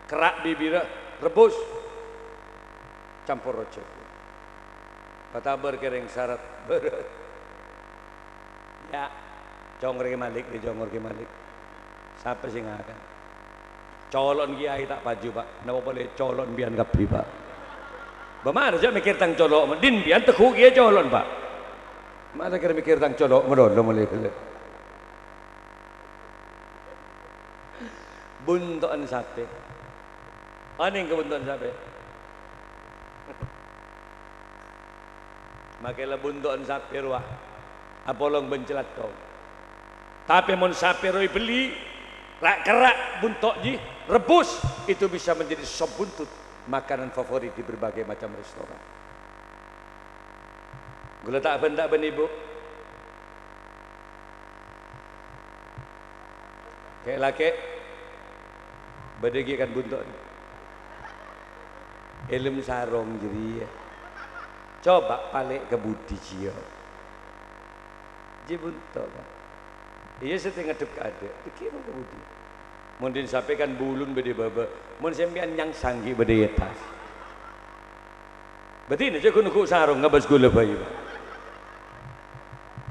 kerra' bibirra, rebbhus. Campor rojhâk. Patabâr kèrèng sarat bârât. Ya. Congor Kè Malik, dhi Congor Kè Malik. Sapa sè ngakan? Colo'en kèyaè ta' paju, Pa'. Napa polè colo'en bi'en kabbhi, Pa'? Bâ' mara jhâ' mèkkèr tang colo', mendhin bi'en tegghu' kèyaè colo'en, Pa'. Mara kèra mèkkèr tang colo' malolo molaè ghellâ'. Bunto'en sapè. Onèng ka bunto'en sapè? Makè la bunto'en sapè rowa apolong bân calattong. Tapè mon sapè rowa èbelli, ra'-kerra' bunto' jiyâ, rebbhus, itu bisa menjadi sop buntut, makanan favorit di berbagai macam restoran. Ghulâ ta' bânta bân ibu. Kè'-lakè', bâdâ ghi' kan bunto'en. È dâlem sarong jârèya. Coba palè' ka budi jiyâ. Jiyâ bunto', Pa'. Iyâ, sè ngaddhep ka adâ'. Dhâggi' mon ka budi. Mon dhin sapè kan bulun bâdâ è bâbâ. Mon sampèyan nyangsang ghi' bâdâ è attas. Bâdina jhâ' ghu'-neggu' sarong ngabâs ghulâ bhâi, Pa'.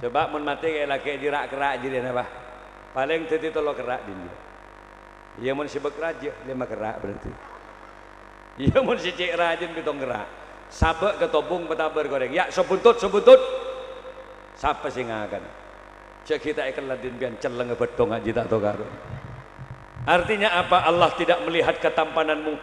Coba mon matè kè'-lakè' jiyâ ra'-kerra' jârèya napa? Palèng dhâddhi tello kerra' dhin jiyâ. Iyâ, mon sè bâk rajâ, lèma kerra' berarti. Iyâ, mon sè cè' rajâna pètto kerra'. Sabâ' ka tobung, patabâr ka orèng. Yâ, sop buntut, sop buntut. Sapa sè ngakana? Jhâ' ghi' ta' èkella dhin bi'en cellengnga bâttongnga jiyâ ta' tokaron. Artinya apa? Allah tidak melihat ketampananmu.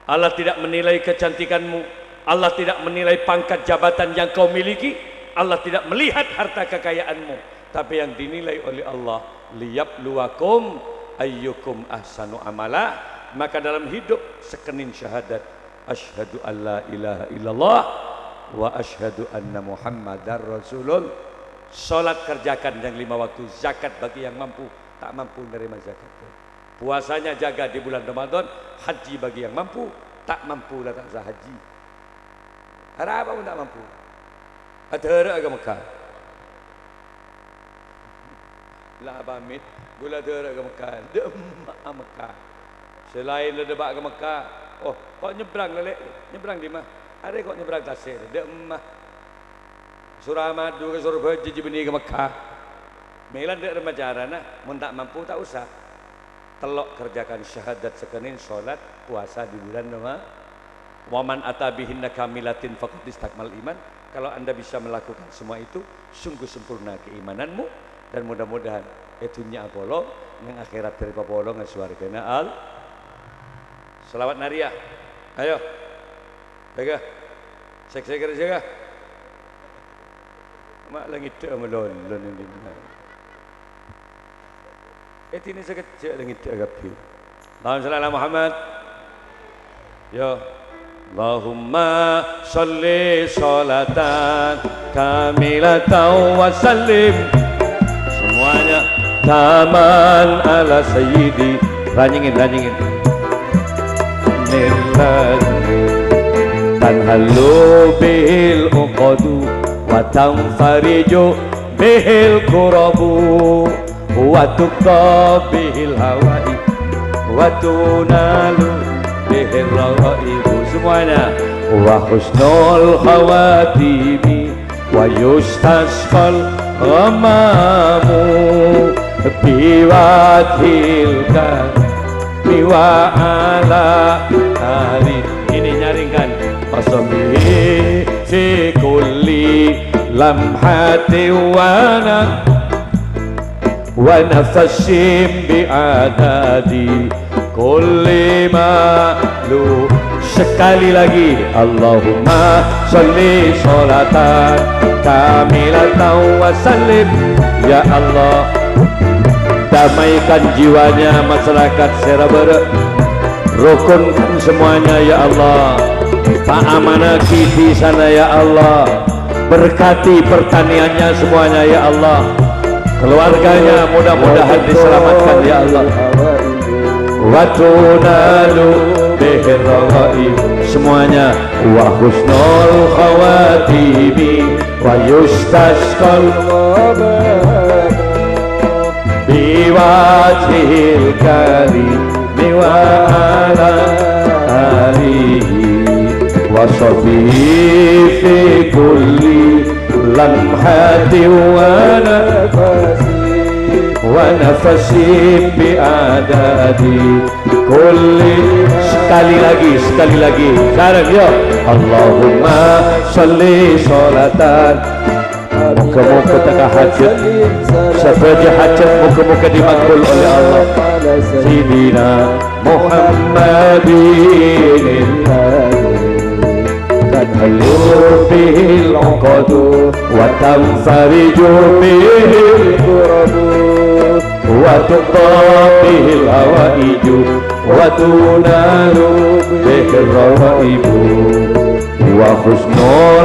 Allah tidak menilai kecantikanmu. Allah tidak menilai pangkat jabatan yang kau miliki. Allah tidak melihat harta kekayaanmu. Tapi yang dinilai oleh Allah, "Liyabluwakum ayyukum ahsanu amala." Maka dalam hidup, sekenin syahadat, "Asyhadu an la ilaha illallah wa asyhadu anna Muhammadar Rasulullah." Salat kerjakan yang lima waktu, zakat bagi yang mampu, ta' mampu narèma zakat. Puasanya jaga di bulan Ramadan, haji bagi yang mampu, ta' mampu la ta' osa haji. Arapa mon ta' mampu? Adhârâ'â ka Mekkah. La pamit, ghulâ adhârâ'â ka Mekkah. Dâ' emma'a Mekkah. Sè laèn la dâpa' ka Mekkah. Oh, ko' nyebrang la, Lè'? Nyebrang dimma? Arè ko' nyebrang tasè'. Dâ' emma. Suramadu ka Sorbhâjâ jiyâ bânnè ka Mekkah. Mèla dâ' remma carana, mon ta' mampu, ta' osa. Tello' kerjakan syahadat sekenin, salat, puasa di bulan Rama-, "Wa man ata bihinna kamilatin faqad istakmal iman." Kalau Anda bisa melakukan semua itu, sungguh sempurna keimananmu, dan mudah-mudahan è dhunnya apolong, neng akhirat dâri papolongan sowargana Al-, Salawat nariyah. Ayo. Jaga. Sek-, sek-, jaga. Ma' la ngèdhâ'â malolo nèng dinna'. Eh, dinna' sakejjhâ' la ngèdhâ'â kabbhi. Allahumma shalli ala Muhammad. Yo. Allahumma shalli sholatan kamilatan wa sallim. Semuanya. Taman ala sayyidi. Ranyingin, ranyingin. Nillan tanhallu bihil uqadu wa tanfariju bihil kurabu wa tuqda bihil hawai wa tunalu bihil rawaibu. Semuanya. Wa husnul khawatimi wa yustasqal ghamamu biwajhil karimi wa ala ali. Ini nyaringkan. Wa sahbihi fi kulli lamhati wa na-, wa nafasim bi adadi kulli malu. Sekali lagi, Allahumma sholli sholatan kamilatan wa sallim. Ya Allah, damaikan jiwanya masyarakat Serabere. Rukunkan semuanya, ya Allah. Paamanaghi di sana, ya Allah. Berkati pertaniannya semuanya, ya Allah. Keluarganya mudah-mudahan diselamatkan, ya Allah. Wa tunalu bihir raghaib. Semuanya. Wa husnul khawatimi wa yustasqal biwajhihil karimi wa ala alihi wa sahbihi fi kulli lamhati wa nafasi. ونفس بعدد كل. Sekali lagi, sekali lagi. Sareng, yo. اللهم صل صلاة. Moga-moga teka hajat, sadhâjâ hajat moga-moga dimakbul oleh Allah. سيدنا محمد الذي تنحل به العقد وتنفرج به الكرب وتقضى به الحوائج وتنال به الرغائب وحسن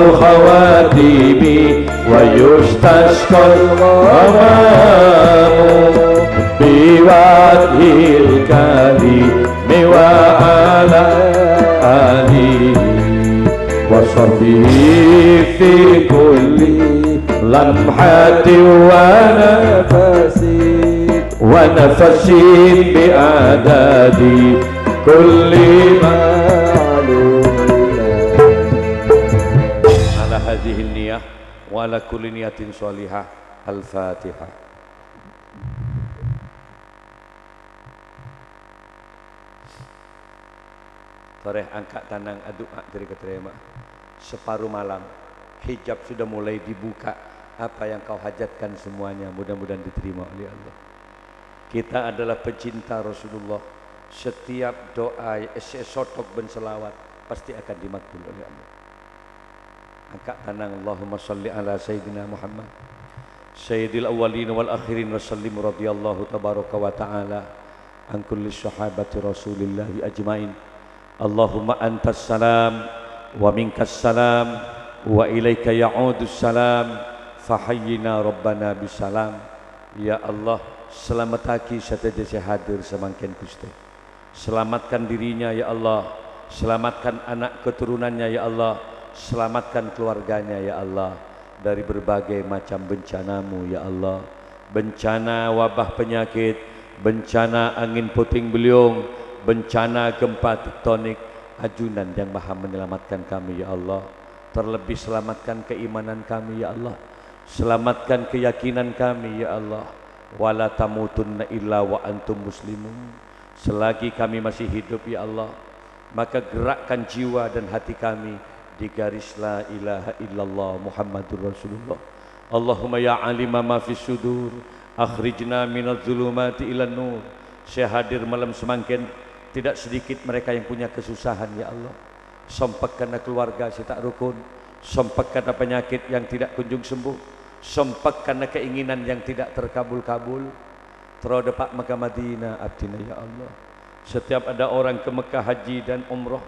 الخواتيم ويستسقى الغمام بوجهه الكريم وعلى آله وصحبه في كل لمحة ونفس ونفس بعدد كل معلوم. على هذه النية وعلى كل نية صالحة. الفاتحة. Torè angka' tanang, adu'a dhâri katarèma'a. Saparo malam, hijab sudah mulai dibuka. Apa yang kau hajatkan semuanya mudah-mudahan diterima oleh Allah. Kita adalah pecinta Rasulullah. Setiap doa sè èsothok bân shalawat pasti akan dimakbul oleh Allah. Angka' tanang, Allahumma shalli ala Sayyidina Muhammad, Sayyidil awwalin wal akhirin, wa sallim radhiyallahu tabaraka wa ta'ala an kulli sahabati Rasulillahi ajma'in. Allahumma antas salam, wa minkas salam, wa ilaika ya'udus salam, fahayyina Rabbana bis salam. Ya Allah, selamataghi sadhâjâ sè hadir samangkèn, Ghustè. Selamatkan dirinya, ya Allah. Selamatkan anak keturunannya, ya Allah. Selamatkan keluarganya, ya Allah, dari berbagai macam bencana-Mu, ya Allah. Bencana wabah penyakit, bencana angin puting beliung, bencana gempa tektonik. Ajunan yang Maha Menyelamatkan kami, ya Allah. Terlebih selamatkan keimanan kami, ya Allah. Selamatkan keyakinan kami, ya Allah. Wala tamutunna illa wa antum muslimun. Selagi kami masih hidup, ya Allah, maka gerakkan jiwa dan hati kami di garis la ilaha illallah Muhammadur Rasulullah. Allahumma ya alima ma fis sudur, akhrijna minadz zulumati ilan nur. Sè hadir malam samangkèn, tidak sedikit mereka yang punya kesusahan, ya Allah. Sompek karena keluarga sè ta' rukun, sompek karena penyakit yang tidak kunjung sembuh, sompek karena keinginan yang tidak terkabul-kabul. Terro dâpa' ka Madinah abdhina, ya Allah. Setiap ada orang ke Mekah haji dan umroh,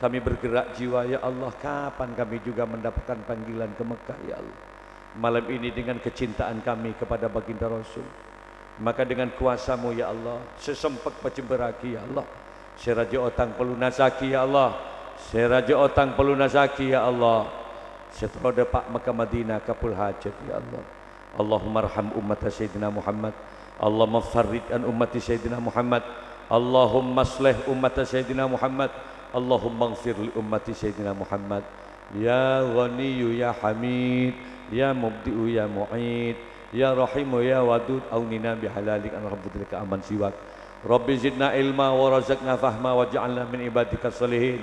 kami bergerak jiwa, ya Allah, kapan kami juga mendapatkan panggilan ke Mekah, ya Allah. Malam ini dengan kecintaan kami kepada Baginda Rasul, maka dengan kuasa-Mu, ya Allah, sè sompek pajembhârraghi, ya Allah. Sè rajâ otang palunasaghi, ya Allah. Sè rajâ otang palunasaghi, ya Allah. Sè terro dâpa' ka Madinah kabul hajat, ya Allah. Allahummarham ummata Sayyidina Muhammad. Allahumma farrij an ummati Sayyidina Muhammad. Allahumma aslih ummata Sayyidina Muhammad. Allahumma ighfir li ummati Sayyidina Muhammad. Ya Ghaniyyu ya Hamid, ya Mubdi'u ya Mu'id, ya Rahimu ya Wadud, aunina bihalalik an fadlika amman siwak. Rabbi zidna ilma wa razaqna fahma waj'alna min ibadika shalihin.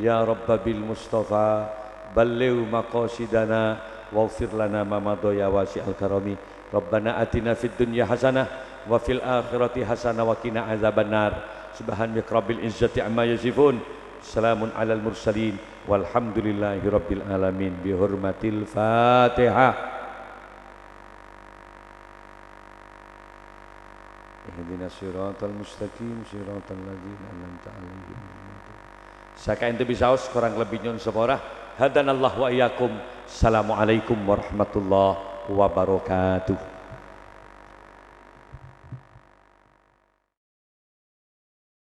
Ya Rabba bil Mustafa, balligh maqasidana, waghfir lana ma madha ya wasi'al karami. Rabbana atina fid dunya hasanah, wa fil akhirati hasanah, wa qina adzabannar. Subhana rabbika rabbil izzati amma yasifun. Salamun alal mursalin, walhamdulillahi rabbil alamin. Bihurmatil Fatihah. Ihdinas siratal mustaqim, siratal ladzina an'amta 'alaihim. Sakaènto bisaos, korang lebbi nyo'on sapora. Hadanallahu wa iyyakum. Assalamualaikum warahmatullahi wabarakatuh.